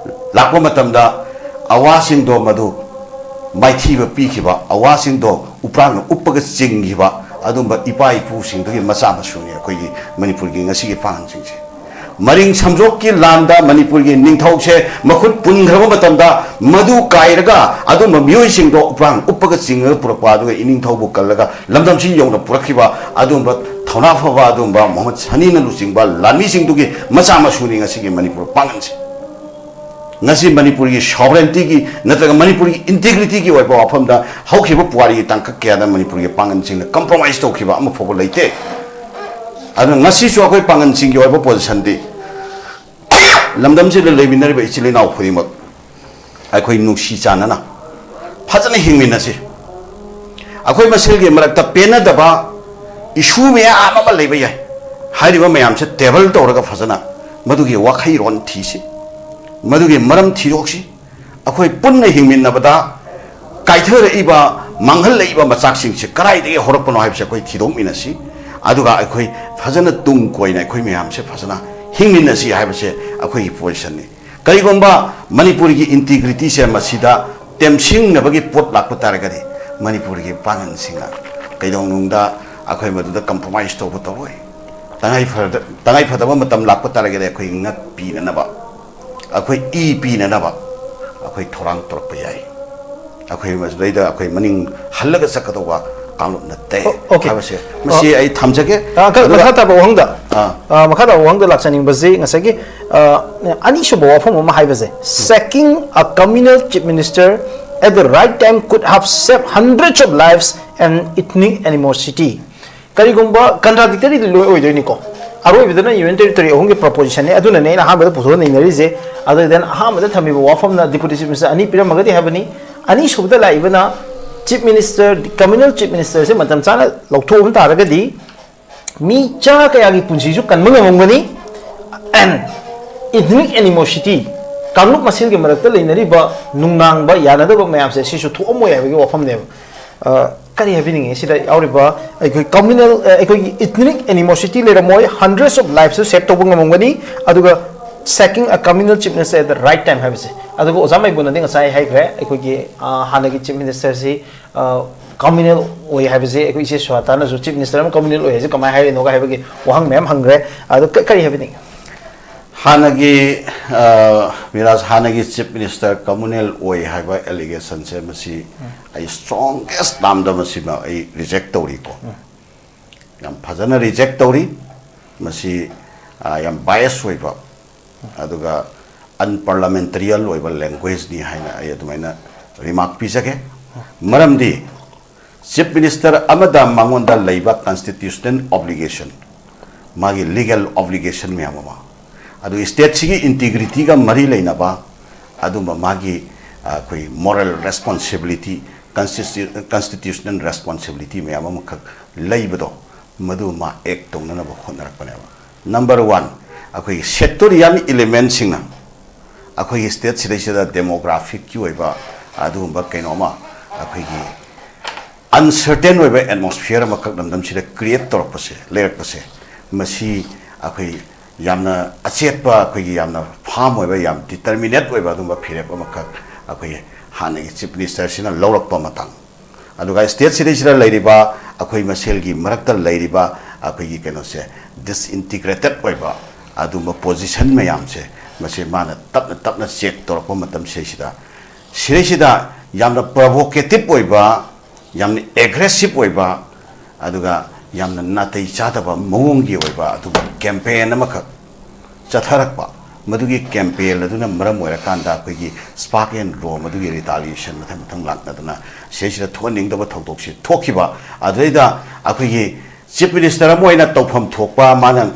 ꯂꯥꯛꯄ ꯃꯇꯝꯗ ꯑꯋꯥꯁꯤꯡꯗꯣ ꯃꯗꯨ ꯃꯥꯏꯊꯤꯕ ꯄꯤꯈꯤꯕ, ꯑꯋꯥꯁꯤꯡꯗꯣ ꯎꯄ꯭ꯔꯥꯡꯅ ꯎꯞꯄꯒ ꯆꯤꯡꯈꯤꯕ, ꯑꯗꯨꯝꯕ ꯏꯄꯥ ꯏꯄꯨꯁꯤꯡꯗꯨꯒꯤ ꯃꯆꯥ ꯃꯁꯨꯅꯤ ꯑꯩꯈꯣꯏꯒꯤ ꯃꯅꯤꯄꯨꯔꯒꯤ ꯉꯁꯤꯒꯤ ꯄꯥꯡꯒꯜꯁꯤꯡꯁꯦ꯫ ꯃꯔꯤꯡ ꯁꯝꯖꯣꯛꯀꯤ ꯂꯥꯟꯗ ꯃꯅꯤꯄꯨꯔꯒꯤ ꯅꯤꯡꯊꯧꯁꯦ ꯃꯈꯨꯠ ꯄꯨꯟꯈ꯭ꯔꯕ ꯃꯇꯝꯗ, ꯃꯗꯨ ꯀꯥꯏꯔꯒ ꯑꯗꯨꯝꯕ ꯃꯤꯑꯣꯏꯁꯤꯡꯗꯣ ꯎꯄ꯭ꯔꯥꯡ ꯎꯞꯄꯒ ꯆꯤꯡꯉꯒ ꯄꯨꯔꯛꯄ, ꯑꯗꯨꯒ ꯏꯅꯤꯡꯊꯧꯕꯨ ꯀꯜꯂꯒ ꯂꯝꯗꯝꯁꯤ ꯌꯧꯅ ꯄꯨꯔꯛꯈꯤꯕ ꯑꯗꯨꯒꯨꯝꯕ ꯊꯧꯅꯥ ꯐꯕ, ꯑꯗꯨꯒꯨꯝꯕ ꯃꯨꯍꯝꯃꯗ ꯁꯅꯤꯅ ꯂꯨꯆꯤꯡꯕ ꯂꯥꯟꯃꯤꯁꯤꯡꯗꯨꯒꯤ ꯃꯆꯥ ꯃꯁꯨꯅꯤ ꯉꯁꯤꯒꯤ ꯃꯅꯤꯄꯨꯔ ꯄꯥꯡꯒꯜꯁꯦ꯫ ꯉꯁꯤ ꯃꯅꯤꯄꯨꯔꯒꯤ sovereigntyꯒꯤ ꯅꯠꯇ꯭ꯔꯒ ꯃꯅꯤꯄꯨꯔꯒꯤ integrityꯒꯤ ꯑꯣꯏꯕ ꯋꯥꯐꯝꯗ ꯍꯧꯈꯤꯕ ꯄꯨꯋꯥꯔꯤꯒꯤ ꯇꯥꯡꯀꯛ ꯀꯌꯥꯗ ꯃꯅꯤꯄꯨꯔꯒꯤ ꯄꯥꯡꯒꯜꯁꯤꯡꯅ compromise ꯇꯧꯈꯤꯕ ꯑꯃ ꯐꯥꯎꯕ ꯂꯩꯇꯦ꯫ ꯑꯗꯨꯅ ꯉꯁꯤꯁꯨ ꯑꯩꯈꯣꯏ ꯄꯥꯡꯒꯜꯁꯤꯡꯒꯤ ꯑꯣꯏꯕ positionꯗꯤ, ꯂꯝꯗꯝꯁꯤꯗ ꯂꯩꯃꯤꯟꯅꯔꯤꯕ ꯏꯆꯤꯜ ꯏꯅꯥꯎ ꯈꯨꯗꯤꯡꯃꯛ ꯑꯩꯈꯣꯏ ꯅꯨꯡꯁꯤ ꯆꯥꯟꯅꯅ ꯐꯖꯅ ꯍꯤꯡꯃꯤꯟꯅꯁꯤ꯫ ꯑꯩꯈꯣꯏ ꯃꯁꯦꯜꯒꯤ ꯃꯔꯛꯇ ꯄꯦꯟꯅꯗꯕ issue ꯃꯌꯥꯝ ꯑꯃ ꯂꯩꯕ ꯌꯥꯏ꯫ ꯍꯥꯏꯔꯤꯕ ꯃꯌꯥꯝꯁꯦ table ꯇꯧꯔꯒ ꯐꯖꯅ ꯃꯗꯨꯒꯤ ꯋꯥꯈꯩꯔꯣꯟ ꯊꯤꯁꯤ, ꯃꯗꯨꯒꯤ ꯃꯔꯝ ꯊꯤꯗꯣꯛꯁꯤ꯫ ꯑꯩꯈꯣꯏ ꯄꯨꯟꯅ ꯍꯤꯡꯃꯤꯟꯅꯕꯗ ꯀꯥꯏꯊꯔꯛꯏꯕ, ꯃꯥꯡꯍꯜꯂꯛꯏꯕ ꯃꯆꯥꯛꯁꯤꯡꯁꯦ ꯀꯗꯥꯏꯗꯒꯤ ꯍꯧꯔꯛꯄꯅꯣ ꯍꯥꯏꯕꯁꯦ ꯑꯩꯈꯣꯏ ꯊꯤꯗꯣꯛꯃꯤꯟꯅꯁꯤ꯫ ꯑꯗꯨꯒ ꯑꯩꯈꯣꯏ ꯐꯖꯅ ꯇꯨꯡ ꯀꯣꯏꯅ ꯑꯩꯈꯣꯏ ꯃꯌꯥꯝꯁꯦ ꯐꯖꯅ ꯍꯤꯡꯃꯤꯟꯅꯁꯤ ꯍꯥꯏꯕꯁꯦ ꯑꯩꯈꯣꯏꯒꯤ positionꯅꯤ꯫ ꯀꯔꯤꯒꯨꯝꯕ ꯃꯅꯤꯄꯨꯔꯒꯤ integrityꯁꯦ ꯃꯁꯤꯗ ꯇꯦꯝꯁꯤꯡꯅꯕꯒꯤ ꯄꯣꯠ ꯂꯥꯛꯄ ꯇꯥꯔꯒꯗꯤ, ꯃꯅꯤꯄꯨꯔꯒꯤ ꯄꯥꯡꯒꯜꯁꯤꯡꯅ ꯀꯩꯗꯧꯅꯨꯡꯗ ꯑꯩꯈꯣꯏ ꯃꯗꯨꯗ compromise ꯇꯧꯕ ꯇꯧꯔꯣꯏ꯫ ꯇꯉꯥꯏ ꯐꯗ-, ꯇꯉꯥꯏ ꯐꯗꯕ ꯃꯇꯝ ꯂꯥꯛꯄ ꯇꯥꯔꯒꯗꯤ ꯑꯩꯈꯣꯏ ꯉꯛ ꯄꯤꯅꯅꯕ, ꯑꯩꯈꯣꯏ ꯏ ꯄꯤꯅꯅꯕ ꯑꯩꯈꯣꯏ ꯊꯧꯔꯥꯡ ꯇꯧꯔꯛꯄ ꯌꯥꯏ꯫ ꯑꯩꯈꯣꯏ ꯃꯁꯤꯗꯩꯗ ꯑꯩꯈꯣꯏ ꯃꯅꯤꯡ ꯍꯜꯂꯒ ꯆꯠꯀꯗꯧꯕ ꯀꯥꯡꯂꯨꯞ ꯅꯠꯇꯦ꯫ ꯑꯣ, okay. ꯍꯥꯏꯕꯁꯦ ꯃꯁꯤ ꯑꯣ꯫ ꯑꯩ ꯊꯝꯖꯒꯦ꯫ ꯑ, ꯈꯔ ꯑꯗꯨꯒ ꯃꯈꯥ ꯇꯥꯕ ꯋꯥꯍꯪꯗ, ꯑꯥ꯫ ꯑ, ꯃꯈꯥ ꯇꯥꯕ ꯋꯥꯍꯪꯗ ꯂꯥꯛꯆꯅꯤꯡꯕꯁꯤ ꯉꯁꯥꯏꯒꯤ, ꯑ, ꯑꯅꯤꯁꯨꯕ ꯋꯥꯐꯝ ꯑꯃ ꯍꯥꯏꯕꯁꯦ, sacking a communal chief minister at the right time could have saved hundreds of lives and ethnic animosity. ꯀꯔꯤꯒꯨꯝꯕ contradictory ꯂꯣꯏ ꯑꯣꯏꯗꯣꯏꯅꯤꯀꯣ꯫ ꯑꯔꯣꯏꯕꯗꯅ Union Territory ꯑꯍꯨꯝꯒꯤ propositionꯅꯤ, ꯑꯗꯨꯅꯅꯦ ꯑꯩꯅ ꯑꯍꯥꯟꯕꯗ ꯄꯨꯊꯣꯛꯑ ꯅꯩꯅꯔꯤꯁꯦ꯫ ꯑꯗꯨ then ꯑꯍꯥꯟꯕꯗ ꯊꯝꯃꯤꯕ ꯋꯥꯐꯝꯅ Deputy Chief Minister ꯑꯅꯤ ꯄꯤꯔꯝꯃꯒꯗꯤ ꯍꯥꯏꯕꯅꯤ, ꯑꯅꯤꯁꯨꯕꯗ ꯂꯥꯛꯏꯕꯅ Chief Minister, communal chief ministerꯁꯦ ꯃꯇꯝ ꯆꯥꯅ ꯂꯧꯊꯣꯛꯑꯝ ꯇꯥꯔꯒꯗꯤ ꯃꯤ ꯆꯥ ꯀꯌꯥꯒꯤ ꯄꯨꯟꯁꯤꯁꯨ ꯀꯟꯕ ꯉꯝꯃꯝꯒꯅꯤ, and ethnic animosity, ꯀꯥꯡꯂꯨꯞ ꯃꯁꯦꯜꯒꯤ ꯃꯔꯛꯇ ꯂꯩꯅꯔꯤꯕ ꯅꯨꯡꯅꯥꯡꯕ, ꯌꯥꯅꯗꯕ ꯃꯌꯥꯝꯁꯦ ꯁꯤꯁꯨ ꯊꯣꯛꯑꯝꯃꯣꯏ ꯍꯥꯏꯕꯒꯤ ꯋꯥꯐꯝꯅꯦꯕ꯫ ꯑ, ꯀꯔꯤ ꯍꯥꯏꯕꯤꯅꯤꯡꯉꯤ? ꯁꯤꯗ ꯌꯥꯎꯔꯤꯕ ꯑꯩꯈꯣꯏ communal, ꯑ, ꯑꯩꯈꯣꯏꯒꯤ ethnic animosity ꯂꯩꯔꯝꯃꯣꯏ, hundreds of lifesꯁꯨ save ꯇꯧꯕ ꯉꯝꯃꯝꯒꯅꯤ, ꯑꯗꯨꯒ sacking a communal chief minister at the right time ꯍꯥꯏꯕꯁꯦ꯫ ꯑꯗꯨꯒ ꯑꯣꯖꯥ ꯃꯩꯕꯨꯅꯗꯤ ꯉꯁꯥꯏ ꯍꯥꯏꯈ꯭ꯔꯦ, ꯑꯩꯈꯣꯏꯒꯤ, ꯑ, ꯍꯥꯟꯅꯒꯤ Chief Ministerꯁꯤ, ꯑ, ꯀꯝꯃ꯭ꯌꯨꯅꯦꯜ ꯑꯣꯏ ꯍꯥꯏꯕꯁꯦ ꯑꯩꯈꯣꯏ ꯏꯆꯦ ꯁ꯭ꯋꯦꯇꯥꯅꯁꯨ ꯆꯤꯐ ꯃꯤꯅꯤꯁꯇꯔ ꯑꯃ ꯀꯝꯃ꯭ꯌꯨꯅꯦꯜ ꯑꯣꯏ ꯍꯥꯏꯁꯦ ꯀꯃꯥꯏꯅ ꯍꯥꯏꯔꯤꯅꯣꯒ ꯍꯥꯏꯕꯒꯤ ꯋꯥꯍꯪ ꯃꯌꯥꯝ ꯍꯪꯈ꯭ꯔꯦ꯫ ꯑꯗꯣ ꯀ- ꯀꯔꯤ ꯍꯥꯏꯕꯤꯅꯤꯡꯉꯤ? ꯍꯥꯟꯅꯒꯤ ꯑ, ꯃꯤꯔꯥꯖ, ꯍꯥꯟꯅꯒꯤ ꯆꯤꯐ ꯃꯤꯅꯤꯁꯇꯔ ꯀꯝꯃ꯭ꯌꯨꯅꯦꯜ ꯑꯣꯏ ꯍꯥꯏꯕ ꯑꯦꯂꯤꯒꯦꯁꯟꯁꯦ, ꯃꯁꯤ ꯑꯩ ꯁ꯭ꯇ꯭ꯔꯣꯡꯒꯦꯁ ꯇꯥꯝꯗ ꯃꯁꯤꯃ ꯑꯩ ꯔꯤꯖꯦꯛ ꯇꯧꯔꯤꯀꯣ꯫ ꯌꯥꯝ ꯐꯖꯅ ꯔꯤꯖꯦꯛ ꯇꯧꯔꯤ꯫ ꯃꯁꯤ ꯑ, ꯌꯥꯝ ꯕꯥꯏꯁ ꯑꯣꯏꯕ, ꯑꯗꯨꯒ ꯑꯟꯄꯥꯔꯂꯥꯃꯦꯟꯇꯔꯤꯌꯦꯜ ꯑꯣꯏꯕ ꯂꯦꯡꯒ꯭ꯋꯦꯖꯅꯤ ꯍꯥꯏꯅ ꯑꯩ ꯑꯗꯨꯃꯥꯏꯅ ꯔꯤꯃꯥꯔꯛ ꯄꯤꯖꯒꯦ꯫ ꯃꯔꯝꯗꯤ ꯆꯤꯐ ꯃꯤꯅꯤꯁꯇꯔ ꯑꯃꯗ ꯃꯉꯣꯟꯗ ꯂꯩꯕ ꯀꯟꯁꯇꯤꯇ꯭ꯌꯨꯁꯅꯦꯜ ꯑꯣꯕ꯭ꯂꯤꯒꯦꯁꯟ, ꯃꯥꯒꯤ ꯂꯤꯒꯦꯜ ꯑꯣꯕ꯭ꯂꯤꯒꯦꯁꯟ ꯃꯌꯥꯝ ꯑꯃ, ꯑꯗꯨ ꯁ꯭ꯇꯦꯠꯁꯤꯒꯤ ꯏꯟꯇꯤꯒ꯭ꯔꯤꯇꯤꯒ ꯃꯔꯤ ꯂꯩꯅꯕ, ꯑꯗꯨꯝꯕ ꯃꯥꯒꯤ, ꯑ, ꯑꯩꯈꯣꯏ ꯃꯣꯔꯦꯜ ꯔꯦꯁꯄꯣꯟꯁꯤꯕꯤꯂꯤꯇꯤ, ꯀꯟꯁꯇꯤꯇ꯭ꯌꯨꯁꯅꯦꯜ ꯔꯦꯁꯄꯣꯟꯁꯤꯕꯤꯂꯤꯇꯤ ꯃꯌꯥꯝ ꯑꯃꯈꯛ ꯂꯩꯕꯗꯣ, ꯃꯗꯨ ꯃꯥ ꯑꯦꯛ ꯇꯧꯅꯅꯕ ꯍꯣꯠꯅꯔꯛꯄꯅꯦꯕ꯫ ꯅꯝꯕꯔ ꯋꯥꯟ, ꯑꯩꯈꯣꯏꯒꯤ ꯁꯦꯛꯇꯣꯔꯤꯌꯦꯜ ꯏꯂꯤꯃꯦꯟꯁꯤꯡꯅ ꯑꯩꯈꯣꯏꯒꯤ ꯁ꯭ꯇꯦꯠ ꯁꯤꯗꯩꯁꯤꯗ ꯗꯦꯃꯣꯒ꯭ꯔꯥꯐꯤꯛꯀꯤ ꯑꯣꯏꯕ ꯑꯗꯨꯒꯨꯝꯕ ꯀꯩꯅꯣ ꯑꯃ, ꯑꯩꯈꯣꯏꯒꯤ ꯑꯟꯁꯔꯇꯦꯟ ꯑꯣꯏꯕ ꯑꯦꯠꯃꯣꯁꯐꯤꯌꯔ ꯑꯃꯈꯛ ꯂꯝꯗꯝꯁꯤꯗ ꯀ꯭ꯔꯤꯌꯦꯠ ꯇꯧꯔꯛꯄꯁꯦ, ꯂꯩꯔꯛꯄꯁꯦ, ꯃꯁꯤ ꯑꯩꯈꯣꯏ ꯌꯥꯝꯅ ꯑꯆꯦꯠꯄ, ꯑꯩꯈꯣꯏꯒꯤ ꯌꯥꯝꯅ ꯐꯥꯝ ꯑꯣꯏꯕ, ꯌꯥꯝ ꯗꯤꯇꯔꯃꯤꯅꯦꯠ ꯑꯣꯏꯕ ꯑꯗꯨꯒꯨꯝꯕ ꯐꯤꯔꯦꯞ ꯑꯃꯈꯛ ꯑꯩꯈꯣꯏꯒꯤ ꯍꯥꯟꯅꯒꯤ ꯆꯤꯐ ꯃꯤꯅꯤꯁꯇꯔꯁꯤꯅ ꯂꯧꯔꯛꯄ ꯃꯇꯥꯡ, ꯑꯗꯨꯒ ꯁ꯭ꯇꯦꯠ ꯁꯤꯗꯩꯁꯤꯗ ꯂꯩꯔꯤꯕ ꯑꯩꯈꯣꯏ ꯃꯁꯦꯜꯒꯤ ꯃꯔꯛꯇ ꯂꯩꯔꯤꯕ ꯑꯩꯈꯣꯏꯒꯤ ꯀꯩꯅꯣꯁꯦ, ꯗꯤꯁꯏꯟꯇꯤꯒ꯭ꯔꯦꯇꯦꯠ ꯑꯣꯏꯕ ꯑꯗꯨꯝꯕ ꯄꯣꯖꯤꯁꯟ ꯃꯌꯥꯝꯁꯦ, ꯃꯁꯤ ꯃꯥꯅ ꯇꯞꯅ ꯇꯞꯅ ꯆꯦꯛ ꯇꯧꯔꯛꯄ ꯃꯇꯝ ꯁꯤꯗꯩꯁꯤꯗ, ꯁꯤꯗꯩꯁꯤꯗ ꯌꯥꯝꯅ ꯄ꯭ꯔꯣꯚꯣꯀꯦꯇꯤꯞ ꯑꯣꯏꯕ, ꯌꯥꯝꯅ ꯑꯦꯒ꯭ꯔꯦꯁꯤꯞ ꯑꯣꯏꯕ, ꯑꯗꯨꯒ ꯌꯥꯝꯅ ꯅꯥꯇꯩ ꯆꯥꯗꯕ ꯃꯑꯣꯡꯒꯤ ꯑꯣꯏꯕ ꯑꯗꯨꯒ ꯀꯦꯝꯄꯦꯟ ꯑꯃꯈꯛ ꯆꯠꯊꯔꯛꯄ, ꯃꯗꯨꯒꯤ ꯀꯦꯝꯄꯦꯟ ꯑꯗꯨꯅ ꯃꯔꯝ ꯑꯣꯏꯔꯀꯥꯟꯗ ꯑꯩꯈꯣꯏꯒꯤ ꯁ꯭ꯄꯥꯛ ꯑꯦꯟ ꯔꯣ ꯃꯗꯨꯒꯤ ꯔꯤꯇꯥꯂꯤꯌꯦꯁꯟ ꯃꯊꯪ ꯃꯊꯪ ꯂꯥꯛꯅꯗꯅ ꯁꯤꯗꯩꯁꯤꯗ ꯊꯣꯛꯍꯟꯅꯤꯡꯗꯕ ꯊꯧꯗꯣꯛꯁꯤ ꯊꯣꯛꯈꯤꯕ꯫ ꯑꯗꯨꯗꯩꯗ ꯑꯩꯈꯣꯏꯒꯤ ꯆꯤꯐ ꯃꯤꯅꯤꯁꯇꯔ ꯑꯃ ꯑꯣꯏꯅ ꯇꯧꯐꯝ ꯊꯣꯛꯄ, ꯃꯥꯅ,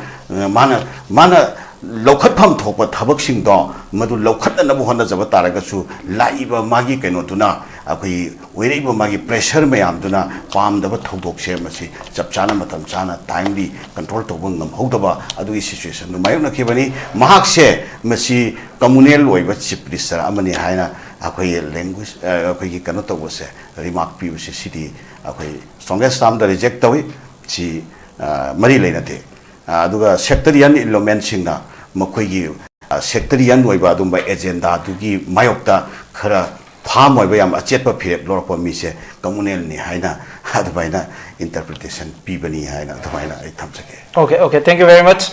ꯃꯥꯅ, ꯃꯥꯅ ꯂꯧꯈꯠꯐꯝ ꯊꯣꯛꯄ ꯊꯕꯛꯁꯤꯡꯗꯣ ꯃꯗꯨ ꯂꯧꯈꯠꯅꯅꯕ ꯍꯣꯠꯅꯖꯕ ꯇꯥꯔꯒꯁꯨ, ꯂꯥꯛꯏꯕ ꯃꯥꯒꯤ ꯀꯩꯅꯣꯗꯨꯅ, ꯑꯩꯈꯣꯏꯒꯤ ꯑꯣꯏꯔꯛꯏꯕ ꯃꯥꯒꯤ ꯄ꯭ꯔꯦꯁꯔ ꯃꯌꯥꯝꯗꯨꯅ ꯄꯥꯝꯗꯕ ꯊꯧꯗꯣꯛꯁꯦ ꯃꯁꯤ ꯆꯞ ꯆꯥꯅ ꯃꯇꯝ ꯆꯥꯅ ꯇꯥꯏꯝꯂꯤ ꯀꯟꯇ꯭ꯔꯣꯜ ꯇꯧꯕ ꯉꯝꯍꯧꯗꯕ ꯑꯗꯨꯒꯤ ꯁꯤꯆꯨꯋꯦꯁꯟꯗꯨ ꯃꯥꯌꯣꯛꯅꯈꯤꯕꯅꯤ꯫ ꯃꯍꯥꯛꯁꯦ ꯃꯁꯤ ꯀꯝꯃꯨꯅꯦꯜ ꯑꯣꯏꯕ ꯆꯤꯐ ꯃꯤꯅꯤꯁꯇꯔ ꯑꯃꯅꯤ ꯍꯥꯏꯅ ꯑꯩꯈꯣꯏꯒꯤ ꯂꯦꯡꯒ꯭ꯋꯦꯖ, ꯑꯩꯈꯣꯏꯒꯤ ꯀꯩꯅꯣ ꯇꯧꯕꯁꯦ, ꯔꯤꯃꯥꯔꯛ ꯄꯤꯕꯁꯦ, ꯁꯤꯗꯤ ꯑꯩꯈꯣꯏ ꯁ꯭ꯇ꯭ꯔꯣꯡꯒꯦꯁ ꯇꯥꯝꯗ ꯔꯤꯖꯦꯛ ꯇꯧꯏ꯫ ꯁꯤ, ꯑ, ꯃꯔꯤ ꯂꯩꯅꯗꯦ꯫ ꯑ, ꯑꯗꯨꯒ ꯁꯦꯛꯇꯔꯤꯌꯟ ꯏꯂꯤꯃꯦꯟꯁꯤꯡꯅ ꯃꯈꯣꯏꯒꯤ, ꯑ, ꯁꯦꯛꯇꯔꯤꯌꯟ ꯑꯣꯏꯕ ꯑꯗꯨꯝꯕ ꯑꯦꯖꯦꯟꯗꯥꯗꯨꯒꯤ ꯃꯥꯌꯣꯛꯇ ꯈꯔ ꯐꯥꯝ ꯑꯣꯏꯕ ꯌꯥꯝ ꯑꯆꯦꯠꯄ ꯐꯤꯔꯦꯞ ꯂꯧꯔꯛꯄ ꯃꯤꯁꯦ communalꯅꯤ ꯍꯥꯏꯅ ꯑꯗꯨꯃꯥꯏꯅ interpretation ꯄꯤꯕꯅꯤ ꯍꯥꯏꯅ ꯑꯗꯨꯃꯥꯏꯅ ꯑꯩ ꯊꯝꯖꯒꯦ꯫ Okay, okay, thank you very much.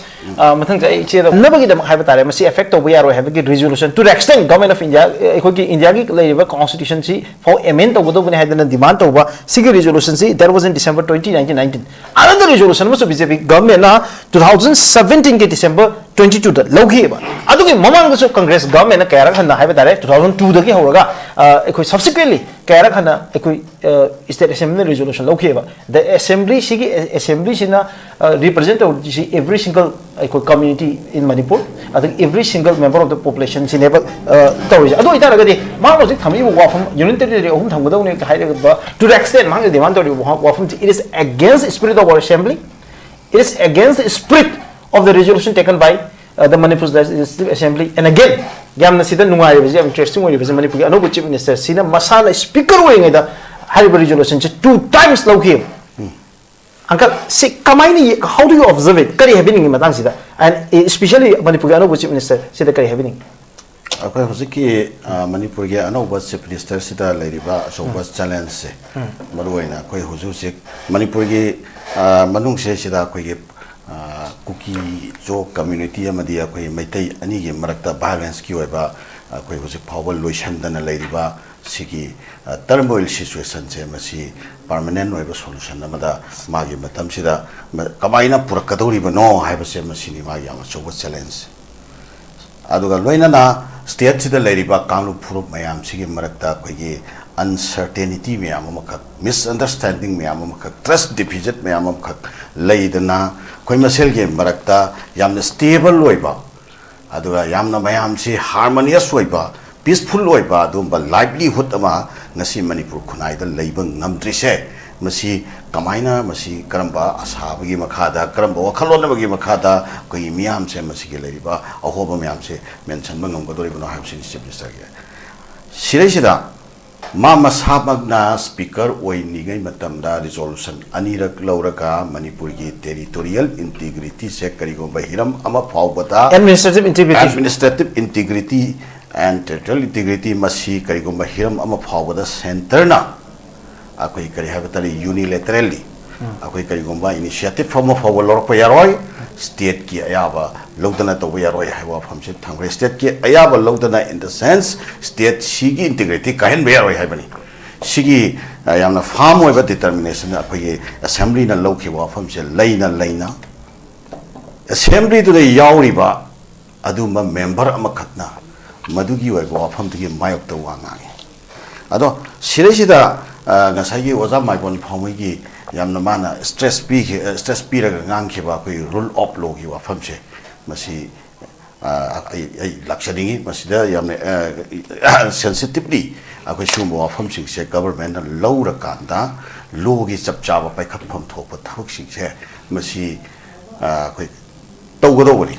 ꯃꯊꯪꯗ ꯑꯩ ꯏꯆꯦꯗ ꯅꯕꯒꯤꯗꯃꯛ ꯍꯥꯏꯕ ꯇꯥꯔꯦ, ꯃꯁꯤ affect ꯇꯧꯕ ꯌꯥꯔꯣꯏ ꯍꯥꯏꯕꯒꯤ resolution to the extent Government of India, ꯑꯩꯈꯣꯏꯒꯤ ꯏꯟꯗꯤꯌꯥꯒꯤ ꯂꯩꯔꯤꯕ constitutionꯁꯤ ꯐꯥꯎ amend ꯇꯧꯒꯗꯧꯕꯅꯤ ꯍꯥꯏꯗꯅ demand ꯇꯧꯕ ꯁꯤꯒꯤ resolutionꯁꯤ, that was in December twenty nineteen nineteen. Another resolution ꯑꯃꯁꯨ BJP governmentꯅ two thousand seventeenꯒꯤ December twenty twoꯗ ꯂꯧꯈꯤꯑꯕ꯫ ꯑꯗꯨꯒꯤ ꯃꯃꯥꯡꯗꯁꯨ Congress governmentꯅ ꯀꯌꯥꯔꯛ ꯍꯟꯅ ꯍꯥꯏꯕ ꯇꯥꯔꯦ, two thousand twoꯗꯒꯤ ꯍꯧꯔꯒ ꯑꯩꯈꯣꯏ subsequently ꯀꯌꯥꯔꯛ ꯍꯟꯅ ꯑꯩꯈꯣꯏ state assemblyꯅ resolution ꯂꯧꯈꯤꯑꯕ꯫ The assembly, ꯁꯤꯒꯤ assemblyꯁꯤꯅ represent ꯇꯧꯔꯤꯁꯤ every single ꯑꯩꯈꯣꯏ community in Manipur, ꯑꯗꯒꯤ every single member of the populationꯁꯤꯅꯦꯕ ꯇꯧꯔꯤꯁꯦ꯫ ꯑꯗꯨ ꯑꯣꯏꯇꯥꯔꯒꯗꯤ ꯃꯥꯅ ꯍꯧꯖꯤꯛ ꯊꯝꯃꯛꯏꯕ ꯋꯥꯐꯝ, union territory ꯑꯍꯨꯝ ꯊꯝꯒꯗꯧꯅꯤ ꯍꯥꯏꯔꯤꯕ, to the extent ꯃꯥꯅ demand ꯇꯧꯔꯤꯕ ꯋꯥꯐꯝꯁꯤ, it is against the spirit of our assembly, it is against the spirit of the resolution taken by the Manipur Legislative Assembly. And again, ꯌꯥꯝꯅ ꯁꯤꯗ ꯅꯨꯡꯉꯥꯏꯔꯤꯕꯁꯤ, ꯌꯥꯝ interesting ꯑꯣꯏꯔꯤꯕꯁꯤ, ꯃꯅꯤꯄꯨꯔꯒꯤ ꯑꯅꯧꯕ chief ministerꯁꯤꯅ ꯃꯁꯥꯅ speaker ꯑꯣꯏꯔꯤꯉꯩꯗ ꯍꯥꯏꯔꯤꯕ resolutionꯁꯤ two times ꯂꯧꯈꯤꯑꯕ꯫ Uncle, ꯁꯤ ꯀꯃꯥꯏꯅ, how do you observe it? ꯀꯔꯤ ꯍꯥꯏꯕꯤꯅꯤꯡꯉꯤ ꯃꯇꯥꯡꯁꯤꯗ? And especially ꯃꯅꯤꯄꯨꯔꯒꯤ ꯑꯅꯧꯕ chief ministerꯁꯤꯗ ꯀꯔꯤ ꯍꯥꯏꯕꯤꯅꯤꯡꯉꯤ? ꯑꯩꯈꯣꯏ ꯍꯧꯖꯤꯛꯀꯤ ꯃꯅꯤꯄꯨꯔꯒꯤ ꯑꯅꯧꯕ chief ministerꯁꯤꯗ ꯂꯩꯔꯤꯕ ꯑꯆꯧꯕ challengeꯁꯦ, ꯃꯔꯨꯑꯣꯏꯅ ꯑꯩꯈꯣꯏ ꯍꯧꯖꯤꯛ ꯍꯧꯖꯤꯛ ꯃꯅꯤꯄꯨꯔꯒꯤ ꯃꯅꯨꯡꯁꯦ ꯁꯤꯗ ꯑꯩꯈꯣꯏꯒꯤ ꯀꯨꯀꯤ ꯆꯣ community ꯑꯃꯗꯤ ꯑꯩꯈꯣꯏ ꯃꯩꯇꯩ ꯑꯅꯤꯒꯤ ꯃꯔꯛꯇ violenceꯀꯤ ꯑꯣꯏꯕ ꯑꯩꯈꯣꯏ ꯍꯧꯖꯤꯛ ꯐꯥꯎꯕ ꯂꯣꯏꯁꯤꯟꯗꯅ ꯂꯩꯔꯤꯕ ꯁꯤꯒꯤ turmoil situationꯁꯦ, ꯃꯁꯤ permanent ꯑꯣꯏꯕ solution ꯑꯃꯗ ꯃꯥꯒꯤ ꯃꯇꯝꯁꯤꯗ ꯀꯃꯥꯏꯅ ꯄꯨꯔꯛꯀꯗꯧꯔꯤꯕꯅꯣ ꯍꯥꯏꯕꯁꯦ, ꯃꯁꯤꯅꯤ ꯃꯥꯒꯤ ꯌꯥꯝ ꯑꯆꯧꯕ challenge꯫ ꯑꯗꯨꯒ ꯂꯣꯏꯅꯅ stateꯁꯤꯗ ꯂꯩꯔꯤꯕ ꯀꯥꯡꯂꯨꯞ ꯐꯨꯔꯨꯞ ꯃꯌꯥꯝꯁꯤꯒꯤ ꯃꯔꯛꯇ ꯑꯩꯈꯣꯏꯒꯤ uncertainty ꯃꯌꯥꯝ ꯑꯃꯈꯛ, misunderstanding ꯃꯌꯥꯝ ꯑꯃꯈꯛ, trust deficit ꯃꯌꯥꯝ ꯑꯃꯈꯛ ꯂꯩꯗꯅ, ꯑꯩꯈꯣꯏ ꯃꯁꯦꯜꯒꯤ ꯃꯔꯛꯇ ꯌꯥꯝꯅ stable ꯑꯣꯏꯕ, ꯑꯗꯨꯒ ꯌꯥꯝꯅ ꯃꯌꯥꯝꯁꯤ harmonious ꯑꯣꯏꯕ, peaceful ꯑꯣꯏꯕ ꯑꯗꯨꯒꯨꯝꯕ livelihood ꯑꯃ ꯉꯁꯤ ꯃꯅꯤꯄꯨꯔ ꯈꯨꯟꯅꯥꯏꯗ ꯂꯩꯕ ꯉꯝꯗ꯭ꯔꯤꯁꯦ, ꯃꯁꯤ ꯀꯃꯥꯏꯅ, ꯃꯁꯤ ꯀꯔꯝꯕ ꯑꯁꯥꯕꯒꯤ ꯃꯈꯥꯗ, ꯀꯔꯝꯕ ꯋꯥꯈꯜꯂꯣꯟ ꯑꯃꯒꯤ ꯃꯈꯥꯗ ꯑꯩꯈꯣꯏꯒꯤ ꯃꯤꯌꯥꯝꯁꯦ ꯃꯁꯤꯒꯤ ꯂꯩꯔꯤꯕ ꯑꯍꯣꯕ ꯃꯌꯥꯝꯁꯦ ꯃꯦꯟꯁꯤꯟꯕ ꯉꯝꯒꯗꯧꯔꯤꯕꯅꯣ ꯍꯥꯏꯕꯁꯤꯅꯤ chief ministerꯒꯤ꯫ ꯁꯤꯗꯩꯁꯤꯗ ꯃꯥ ꯃꯁꯥꯃꯛꯅ speaker ꯑꯣꯏꯔꯤꯉꯩ ꯃꯇꯝꯗ resolution ꯑꯅꯤꯔꯛ ꯂꯧꯔꯒ ꯃꯅꯤꯄꯨꯔꯒꯤ territorial integrityꯁꯦ ꯀꯔꯤꯒꯨꯝꯕ ꯍꯤꯔꯝ ꯑꯃ ꯐꯥꯎꯕꯗ Administrative integrity. Administrative integrity and territorial integrity, ꯃꯁꯤ ꯀꯔꯤꯒꯨꯝꯕ ꯍꯤꯔꯝ ꯑꯃ ꯐꯥꯎꯕꯗ centreꯅ ꯑꯩꯈꯣꯏ ꯀꯔꯤ ꯍꯥꯏꯕ ꯇꯥꯔꯦ, unilaterally ꯑꯩꯈꯣꯏ ꯀꯔꯤꯒꯨꯝꯕ initiative ꯑꯃ ꯐꯥꯎꯕ ꯂꯧꯔꯛꯄ ꯌꯥꯔꯣꯏ, stateꯀꯤ ꯑꯌꯥꯕ ꯂꯧꯗꯅ ꯇꯧꯕ ꯌꯥꯔꯣꯏ ꯍꯥꯏꯕ ꯋꯥꯐꯝꯁꯦ ꯊꯝꯈ꯭ꯔꯦ꯫ Stateꯀꯤ ꯑꯌꯥꯕ ꯂꯧꯗꯅ, in the sense, state ꯁꯤꯒꯤ integrity ꯀꯥꯏꯍꯟꯕ ꯌꯥꯔꯣꯏ ꯍꯥꯏꯕꯅꯤ꯫ ꯁꯤꯒꯤ ꯑ, ꯌꯥꯝꯅ firm ꯑꯣꯏꯕ determination ꯑꯩꯈꯣꯏꯒꯤ assemblyꯅ ꯂꯧꯈꯤꯕ ꯋꯥꯐꯝꯁꯦ ꯂꯩꯅ ꯂꯩꯅ assemblyꯗꯨꯗ ꯌꯥꯎꯔꯤꯕ ꯑꯗꯨꯒꯨꯝꯕ member ꯑꯃꯈꯛꯅ ꯃꯗꯨꯒꯤ ꯑꯣꯏꯕ ꯋꯥꯐꯝꯗꯨꯒꯤ ꯃꯥꯌꯣꯛꯇ ꯋꯥ ꯉꯥꯡꯉꯤ꯫ ꯑꯗꯣ ꯁꯤꯗꯩꯁꯤꯗ, ꯑ, ꯉꯁꯥꯏꯒꯤ ꯑꯣꯖꯥ ꯃꯥꯏꯕꯣꯟ ꯐꯥꯎꯃꯩꯒꯤ ꯌꯥꯝꯅ ꯃꯥꯅ stress ꯄꯤꯈꯤ, ꯑ, stress ꯄꯤꯔꯒ ꯉꯥꯡꯈꯤꯕ ꯑꯩꯈꯣꯏꯒꯤ rule of lawꯒꯤ ꯋꯥꯐꯝꯁꯦ, ꯃꯁꯤ, ꯑ, ꯑꯩ, ꯑꯩ ꯂꯥꯛꯆꯅꯤꯡꯉꯤ꯫ ꯃꯁꯤꯗ ꯌꯥꯝꯅ, ꯑ, sensitively ꯑꯩꯈꯣꯏ ꯁꯤꯒꯨꯝꯕ ꯋꯥꯐꯝꯁꯤꯡꯁꯦ governmentꯅ ꯂꯧꯔꯀꯥꯟꯗ lawꯒꯤ ꯆꯞ ꯆꯥꯕ ꯄꯥꯏꯈꯠꯐꯝ ꯊꯣꯛꯄ ꯊꯕꯛꯁꯤꯡꯁꯦ ꯃꯁꯤ, ꯑ, ꯑꯩꯈꯣꯏ ꯇꯧꯒꯗꯧꯕꯅꯤ꯫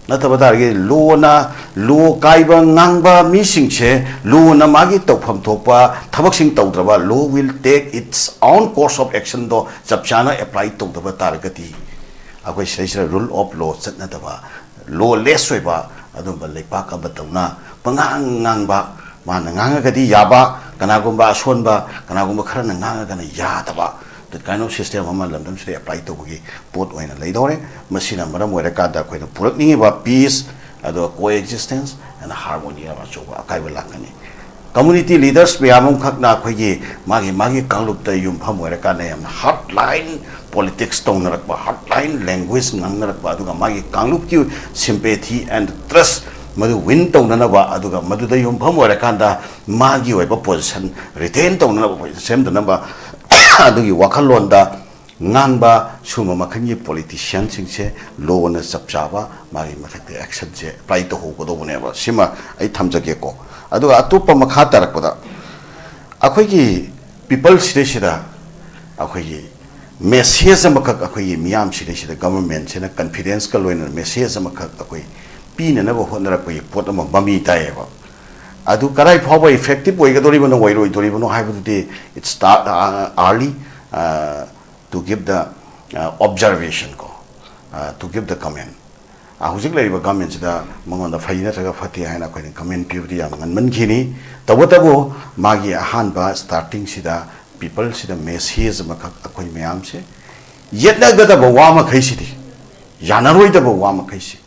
ꯅꯠꯇꯕ ꯇꯥꯔꯒꯗꯤ lawꯅ, law ꯀꯥꯏꯕ ꯉꯥꯡꯕ ꯃꯤꯁꯤꯡꯁꯦ lawꯅ ꯃꯥꯒꯤ ꯇꯧꯐꯝ ꯊꯣꯛꯄ ꯊꯕꯛꯁꯤꯡ ꯇꯧꯗ꯭ꯔꯕ, law will take its own course of actionꯗꯣ ꯆꯞ ꯆꯥꯅ apply ꯇꯧꯗꯕ ꯇꯥꯔꯒꯗꯤ ꯑꯩꯈꯣꯏ ꯁꯤꯗꯩꯁꯤꯗ rule of law ꯆꯠꯅꯗꯕ, lawless ꯑꯣꯏꯕ ꯑꯗꯨꯝꯕ ꯂꯩꯄꯥꯛ ꯑꯃꯗꯧꯅ ꯄꯉꯥꯡ ꯉꯥꯡꯕ, ꯃꯥꯅ ꯉꯥꯡꯉꯒꯗꯤ ꯌꯥꯕ, ꯀꯅꯥꯒꯨꯝꯕ ꯑꯁꯣꯟꯕ, ꯀꯅꯥꯒꯨꯝꯕ ꯈꯔꯅ ꯉꯥꯡꯉꯒꯅ ꯌꯥꯗꯕ, that kind of system ꯑꯃ ꯂꯝꯗꯝꯁꯤꯗ apply ꯇꯧꯕꯒꯤ ꯄꯣꯠ ꯑꯣꯏꯅ ꯂꯩꯗꯧꯔꯦ꯫ ꯃꯁꯤꯅ ꯃꯔꯝ ꯑꯣꯏꯔꯀꯥꯟꯗ ꯑꯩꯈꯣꯏꯅ ꯄꯨꯔꯛꯅꯤꯡꯉꯤꯕ peace, ꯑꯗꯨꯒ coexistence and harmony ꯑꯃ ꯑꯆꯧꯕ ꯑꯀꯥꯏꯕ ꯂꯥꯛꯀꯅꯤ꯫ Community leaders ꯃꯌꯥꯝ ꯑꯃꯈꯛꯅ ꯑꯩꯈꯣꯏꯒꯤ ꯃꯥꯒꯤ, ꯃꯥꯒꯤ ꯀꯥꯡꯂꯨꯞꯇ ꯌꯨꯝꯐꯝ ꯑꯣꯏꯔꯀꯥꯟꯗ ꯌꯥꯝꯅ hardline politics ꯇꯧꯅꯔꯛꯄ, hardline language ꯉꯥꯡꯅꯔꯛꯄ, ꯑꯗꯨꯒ ꯃꯥꯒꯤ ꯀꯥꯡꯂꯨꯞꯀꯤ sympathy and trust ꯃꯗꯨ win ꯇꯧꯅꯅꯕ, ꯑꯗꯨꯒ ꯃꯗꯨꯗ ꯌꯨꯝꯐꯝ ꯑꯣꯏꯔꯀꯥꯟꯗ ꯃꯥꯒꯤ ꯑꯣꯏꯕ position retain ꯇꯧꯅꯅꯕ, position ꯁꯦꯝꯗꯅꯕ ꯑꯗꯨꯒꯤ ꯋꯥꯈꯜꯂꯣꯟꯗ ꯉꯥꯡꯕ ꯁꯨꯝꯕ ꯃꯈꯜꯒꯤ politicianꯁꯤꯡꯁꯦ lawꯅ ꯆꯞ ꯆꯥꯕ ꯃꯥꯒꯤ ꯃꯊꯛꯇ actionꯁꯦ apply ꯇꯧꯍꯧꯒꯗꯧꯕꯅꯦꯕ꯫ ꯁꯤꯃ ꯑꯩ ꯊꯝꯖꯒꯦꯀꯣ꯫ ꯑꯗꯨꯒ ꯑꯇꯣꯞꯄ ꯃꯈꯥ ꯇꯥꯔꯛꯄꯗ ꯑꯩꯈꯣꯏꯒꯤ people ꯁꯤꯗꯩꯁꯤꯗ ꯑꯩꯈꯣꯏꯒꯤ message ꯑꯃꯈꯛ ꯑꯩꯈꯣꯏꯒꯤ ꯃꯤꯌꯥꯝꯁꯤꯗꯩꯁꯤꯗ governmentꯁꯤꯅ confidenceꯀ ꯂꯣꯏꯅꯅ message ꯑꯃꯈꯛ ꯑꯩꯈꯣꯏ ꯄꯤꯅꯅꯕ ꯍꯣꯠꯅꯔꯛꯄꯒꯤ ꯄꯣꯠ ꯑꯃ ꯃꯃꯤ ꯇꯥꯏꯌꯦꯕ꯫ ꯑꯗꯨ ꯀꯗꯥꯏ ꯐꯥꯎꯕ effective ꯑꯣꯏꯒꯗꯧꯔꯤꯕꯅꯣ, ꯑꯣꯏꯔꯣꯏꯗꯧꯔꯤꯕꯅꯣ ꯍꯥꯏꯕꯗꯨꯗꯤ it's ta-, uh, early, uh, to give the, uh, observation ꯀꯣ, uh, to give the comment꯫ ꯍꯧꯖꯤꯛ ꯂꯩꯔꯤꯕ ꯒꯃꯦꯟꯁꯤꯗ ꯃꯉꯣꯟꯗ ꯐꯩ ꯅꯠꯇ꯭ꯔꯒ ꯐꯠꯇꯦ ꯍꯥꯏꯅ ꯑꯩꯈꯣꯏꯅ ꯀꯃꯦꯟ ꯄꯤꯕꯗꯤ ꯌꯥꯝ ꯉꯟꯃꯟꯈꯤꯅꯤ꯫ ꯇꯧꯕꯇꯕꯨ ꯃꯥꯒꯤ ꯑꯍꯥꯟꯕ ꯁ꯭ꯇꯥꯔꯇꯤꯡꯁꯤꯗ ꯄꯤꯄꯜꯁꯤꯗ ꯃꯦꯁꯦꯖ ꯑꯃꯈꯛ ꯑꯩꯈꯣꯏ ꯃꯌꯥꯝꯁꯦ ꯌꯦꯠꯅꯒꯗꯕ ꯋꯥ ꯃꯈꯩꯁꯤꯗꯤ, ꯌꯥꯅꯔꯣꯏꯗꯕ ꯋꯥ ꯃꯈꯩꯁꯤ,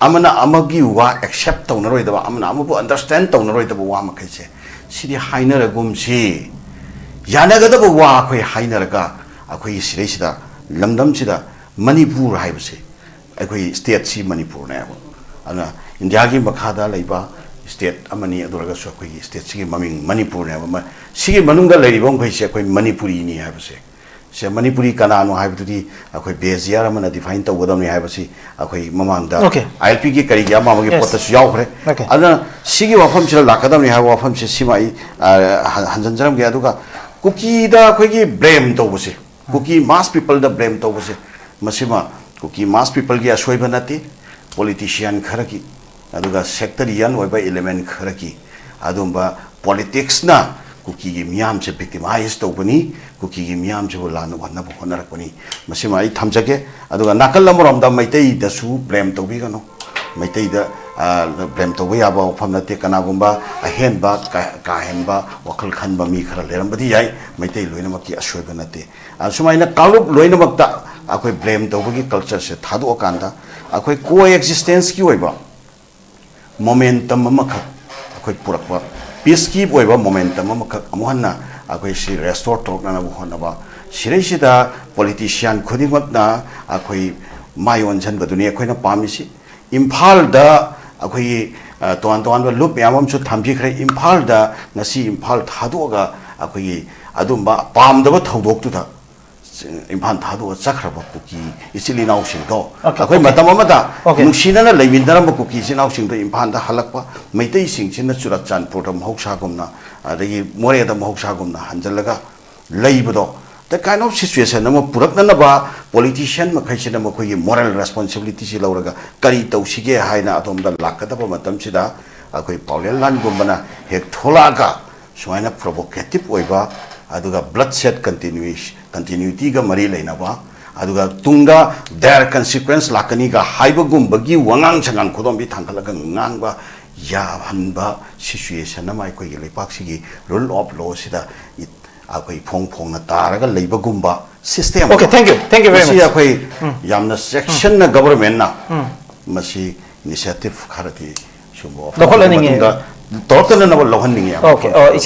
ꯑꯃꯅ ꯑꯃꯒꯤ ꯋꯥ ꯑꯦꯛꯁꯦꯞ ꯇꯧꯅꯔꯣꯏꯗꯕ, ꯑꯃꯅ ꯑꯃꯕꯨ ꯑꯟꯗꯔꯁ꯭ꯇꯦꯟ ꯇꯧꯅꯔꯣꯏꯗꯕ ꯋꯥ ꯃꯈꯩꯁꯦ, ꯁꯤꯗꯤ ꯍꯥꯏꯅꯔꯒꯨꯝꯁꯤ꯫ ꯌꯥꯅꯒꯗꯕ ꯋꯥ ꯑꯩꯈꯣꯏ ꯍꯥꯏꯅꯔꯒ, ꯑꯩꯈꯣꯏꯒꯤ ꯁꯤꯗꯩꯁꯤꯗ, ꯂꯝꯗꯝꯁꯤꯗ ꯃꯅꯤꯄꯨꯔ ꯍꯥꯏꯕꯁꯦ, ꯑꯩꯈꯣꯏ ꯁ꯭ꯇꯦꯠꯁꯤ ꯃꯅꯤꯄꯨꯔꯅꯦꯕ꯫ ꯑꯗꯨꯅ ꯏꯟꯗꯤꯌꯥꯒꯤ ꯃꯈꯥꯗ ꯂꯩꯕ ꯁ꯭ꯇꯦꯠ ꯑꯃꯅꯤ, ꯑꯗꯨ ꯑꯣꯏꯔꯒꯁꯨ ꯑꯩꯈꯣꯏꯒꯤ ꯁ꯭ꯇꯦꯠꯁꯤꯒꯤ ꯃꯃꯤꯡ ꯃꯅꯤꯄꯨꯔꯅꯦꯕ꯫ ꯃ-, ꯁꯤꯒꯤ ꯃꯅꯨꯡꯗ ꯂꯩꯔꯤꯕ ꯃꯈꯩꯁꯦ ꯑꯩꯈꯣꯏ ꯃꯅꯤꯄꯨꯔꯤꯅꯤ ꯍꯥꯏꯕꯁꯦ, ꯁꯦ ꯃꯅꯤꯄꯨꯔꯤ ꯀꯅꯥꯅꯣ ꯍꯥꯏꯕꯗꯨꯗꯤ ꯑꯩꯈꯣꯏ ꯕꯦꯖꯤꯌꯥꯔ ꯑꯃꯅ ꯗꯤꯐꯥꯏꯟ ꯇꯧꯒꯗꯕꯅꯤ ꯍꯥꯏꯕꯁꯤ ꯑꯩꯈꯣꯏ ꯃꯃꯥꯡꯗ Okay. ꯑꯥꯏ ꯑꯦꯜ ꯄꯤꯒꯤ ꯀꯔꯤꯒꯤ ꯑꯃ ꯑꯃꯒꯤ Yes. ꯄꯣꯠꯇꯁꯨ ꯌꯥꯎꯈ꯭ꯔꯦ꯫ Okay. ꯑꯗꯨꯅ ꯁꯤꯒꯤ ꯋꯥꯐꯝꯁꯤꯗ ꯂꯥꯛꯀꯗꯕꯅꯤ ꯍꯥꯏꯕ ꯋꯥꯐꯝꯁꯦ ꯁꯤꯃ ꯑꯩ, ꯑ, ꯍꯟ-, ꯍꯟꯖꯤꯟꯖꯔꯝꯒꯦ꯫ ꯑꯗꯨꯒ ꯀꯨꯀꯤꯗ ꯑꯩꯈꯣꯏꯒꯤ ꯕ꯭ꯂꯦꯝ ꯇꯧꯕꯁꯦ, ꯀꯨꯀꯤ ꯃꯥꯁ ꯄꯤꯄꯜꯗ ꯕ꯭ꯂꯦꯝ ꯇꯧꯕꯁꯦ, ꯃꯁꯤꯃ ꯀꯨꯀꯤ ꯃꯥꯁ ꯄꯤꯄꯜꯒꯤ ꯑꯁꯣꯏꯕ ꯅꯠꯇꯦ, ꯄꯣꯂꯤꯇꯤꯁꯤꯌꯥꯟ ꯈꯔꯒꯤ, ꯑꯗꯨꯒ ꯁꯦꯛꯇꯔꯤꯌꯟ ꯑꯣꯏꯕ ꯏꯂꯤꯃꯦꯟ ꯈꯔꯒꯤ ꯑꯗꯨꯝꯕ ꯄꯣꯂꯤꯇꯤꯛꯁꯅ ꯀꯨꯀꯤꯒꯤ ꯃꯤꯌꯥꯝꯁꯦ ꯚꯤꯛꯇꯤꯃꯥꯏꯁ ꯇꯧꯕꯅꯤ, ꯀꯨꯀꯤꯒꯤ ꯃꯤꯌꯥꯝꯁꯤꯕꯨ ꯂꯥꯟꯅ ꯑꯣꯟꯅꯕ ꯍꯣꯠꯅꯔꯛꯄꯅꯤ꯫ ꯃꯁꯤꯃ ꯑꯩ ꯊꯝꯖꯒꯦ꯫ ꯑꯗꯨꯒ ꯅꯥꯀꯜ ꯑꯃꯔꯣꯝꯗ ꯃꯩꯇꯩꯗꯁꯨ ꯕ꯭ꯂꯦꯝ ꯇꯧꯕꯤꯒꯅꯨ꯫ ꯃꯩꯇꯩꯗ, ꯑ, ꯕ꯭ꯂꯦꯝ ꯇꯧꯕ ꯌꯥꯕ ꯋꯥꯐꯝ ꯅꯠꯇꯦ꯫ ꯀꯅꯥꯒꯨꯝꯕ ꯑꯍꯦꯟꯕ, ꯀꯥ, ꯀꯥ ꯍꯦꯟꯕ ꯋꯥꯈꯜ ꯈꯟꯕ ꯃꯤ ꯈꯔ ꯂꯩꯔꯝꯕꯗꯤ ꯌꯥꯏ, ꯃꯩꯇꯩ ꯂꯣꯏꯅꯃꯛꯀꯤ ꯑꯁꯣꯏꯕ ꯅꯠꯇꯦ꯫ ꯑ, ꯁꯨꯃꯥꯏꯅ ꯀꯥꯡꯂꯨꯞ ꯂꯣꯏꯅꯃꯛꯇ ꯑꯩꯈꯣꯏ ꯕ꯭ꯂꯦꯝ ꯇꯧꯕꯒꯤ ꯀꯜꯆꯔꯁꯦ ꯊꯥꯗꯣꯛꯑꯀꯥꯟꯗ, ꯑꯩꯈꯣꯏ ꯀꯣ ꯑꯦꯛꯖꯤꯁꯇꯦꯟꯁꯀꯤ ꯑꯣꯏꯕ ꯃꯣꯃꯦꯟꯇꯝ ꯑꯃꯈꯛ ꯑꯩꯈꯣꯏ ꯄꯨꯔꯛꯄ, ꯄꯤꯁꯀꯤ ꯑꯣꯏꯕ ꯃꯣꯃꯦꯟꯇꯝ ꯑꯃꯈꯛ ꯑꯃꯨꯛ ꯍꯟꯅ ꯑꯩꯈꯣꯏ ꯁꯤ ꯔꯦꯁꯇꯣꯔ ꯇꯧꯔꯛꯅꯅꯕ ꯍꯣꯠꯅꯕ, ꯁꯤꯗꯩꯁꯤꯗ ꯄꯣꯂꯤꯇꯤꯁꯤꯌꯥꯟ ꯈꯨꯗꯤꯡꯃꯛꯅ ꯑꯩꯈꯣꯏ ꯃꯥꯏ ꯑꯣꯟꯁꯤꯟꯕꯗꯨꯅꯤ ꯑꯩꯈꯣꯏꯅ ꯄꯥꯝꯃꯤꯁꯤ꯫ ꯏꯝꯐꯥꯜꯗ ꯑꯩꯈꯣꯏꯒꯤ, ꯑ, ꯇꯣꯉꯥꯟ ꯇꯣꯉꯥꯟꯕ ꯂꯨꯞ ꯃꯌꯥꯝ ꯑꯃꯁꯨ ꯊꯝꯕꯤꯈ꯭ꯔꯦ꯫ ꯏꯝꯐꯥꯜꯗ ꯉꯁꯤ ꯏꯝꯐꯥꯜ ꯊꯥꯗꯣꯛꯑꯒ ꯑꯩꯈꯣꯏꯒꯤ ꯑꯗꯨꯝꯕ ꯄꯥꯝꯗꯕ ꯊꯧꯗꯣꯛꯇꯨꯗ ꯏꯝꯐꯥꯜ ꯊꯥꯗꯣꯛꯑ ꯆꯠꯈ꯭ꯔꯕ ꯀꯨꯀꯤ ꯏꯆꯤꯜ ꯏꯅꯥꯎꯁꯤꯡꯗꯣ Okay, ꯑꯩꯈꯣꯏ okay. ꯃꯇꯝ ꯑꯃꯗ Okay. ꯅꯨꯡꯁꯤꯅꯅ ꯂꯩꯃꯤꯟꯅꯔꯝꯕ ꯀꯨꯀꯤ ꯏꯆꯤꯜ ꯏꯅꯥꯎꯁꯤꯡꯗꯣ ꯏꯝꯐꯥꯜꯗ ꯍꯜꯂꯛꯄ, ꯃꯩꯇꯩꯁꯤꯡꯁꯤꯅ ꯆꯨꯔꯆꯥꯟꯄꯨꯔꯗ ꯃꯍꯧꯁꯥꯒꯨꯝꯅ, ꯑꯗꯒꯤ ꯃꯣꯔꯦꯗ ꯃꯍꯧꯁꯥꯒꯨꯝꯅ ꯍꯟꯖꯤꯜꯂꯒ ꯂꯩꯕꯗꯣ, that kind of situation ꯑꯃ ꯄꯨꯔꯛꯅꯅꯕ ꯄꯣꯂꯤꯇꯤꯁꯤꯌꯟ ꯃꯈꯩꯁꯤꯅ ꯃꯈꯣꯏꯒꯤ ꯃꯣꯔꯦꯜ ꯔꯦꯁꯄꯣꯟꯁꯤꯕꯤꯂꯤꯇꯤꯁꯤ ꯂꯧꯔꯒ ꯀꯔꯤ ꯇꯧꯁꯤꯒꯦ ꯍꯥꯏꯅ ꯑꯗꯣꯝꯗ ꯂꯥꯛꯀꯗꯕ ꯃꯇꯝꯁꯤꯗ ꯑꯩꯈꯣꯏ ꯄꯥꯎꯂꯦꯟ ꯂꯥꯟꯒꯨꯝꯕꯅ ꯍꯦꯛ ꯊꯣꯛꯂꯛꯑꯒ ꯁꯨꯃꯥꯏꯅ ꯄ꯭ꯔꯣꯚꯣꯀꯦꯇꯤꯞ ꯑꯣꯏꯕ, ꯑꯗꯨꯒ ꯕ꯭ꯂꯗ ꯁꯦꯠ ꯀꯟꯇꯤꯅ꯭ꯌꯨꯁ-, ꯀꯟꯇꯤꯅ꯭ꯌꯨꯇꯤꯒ ꯃꯔꯤ ꯂꯩꯅꯕ, ꯑꯗꯨꯒ ꯇꯨꯡꯗ ꯗꯥꯏꯔ ꯀꯟꯁꯤꯀ꯭ꯋꯦꯟꯁ ꯂꯥꯛꯀꯅꯤꯒ ꯍꯥꯏꯕꯒꯨꯝꯕꯒꯤ ꯋꯥꯉꯥꯡ ꯁꯉꯥꯡ ꯈꯨꯗꯣꯝꯕꯤ ꯊꯥꯡꯒꯠꯂꯒ ꯉꯥꯡꯕ ꯌꯥꯍꯟꯕ ꯁꯤꯆꯨꯋꯦꯁꯟ ꯑꯃ ꯑꯩꯈꯣꯏꯒꯤ ꯂꯩꯄꯥꯛꯁꯤꯒꯤ ꯔꯨꯜ ꯑꯣꯐ ꯂꯣꯁꯤꯗ ꯑꯩꯈꯣꯏ ꯐꯣꯡ ꯐꯣꯡꯅ ꯇꯥꯔꯒ ꯂꯩꯕꯒꯨꯝꯕ system Okay, thank you. Thank you very much. ꯑꯩꯈꯣꯏ ꯌꯥꯝꯅ ꯆꯦꯛꯁꯤꯟꯅ ꯒꯕꯔꯃꯦꯟꯅ ꯃꯁꯤ ꯏꯅꯤꯁꯤꯌꯦꯇꯤꯚ ꯈꯔꯗꯤ ꯁꯤꯒꯨꯝꯕ ꯋꯥꯐꯝ ꯂꯧꯈꯠꯍꯟꯅꯤꯡꯉꯦ꯫ ꯃꯇꯨꯡꯗ ꯇꯧꯔꯛꯇꯅꯅꯕ ꯂꯧꯍꯟꯅꯤꯡꯉꯦ꯫ Okay, ꯑꯣ, ꯏꯆꯦ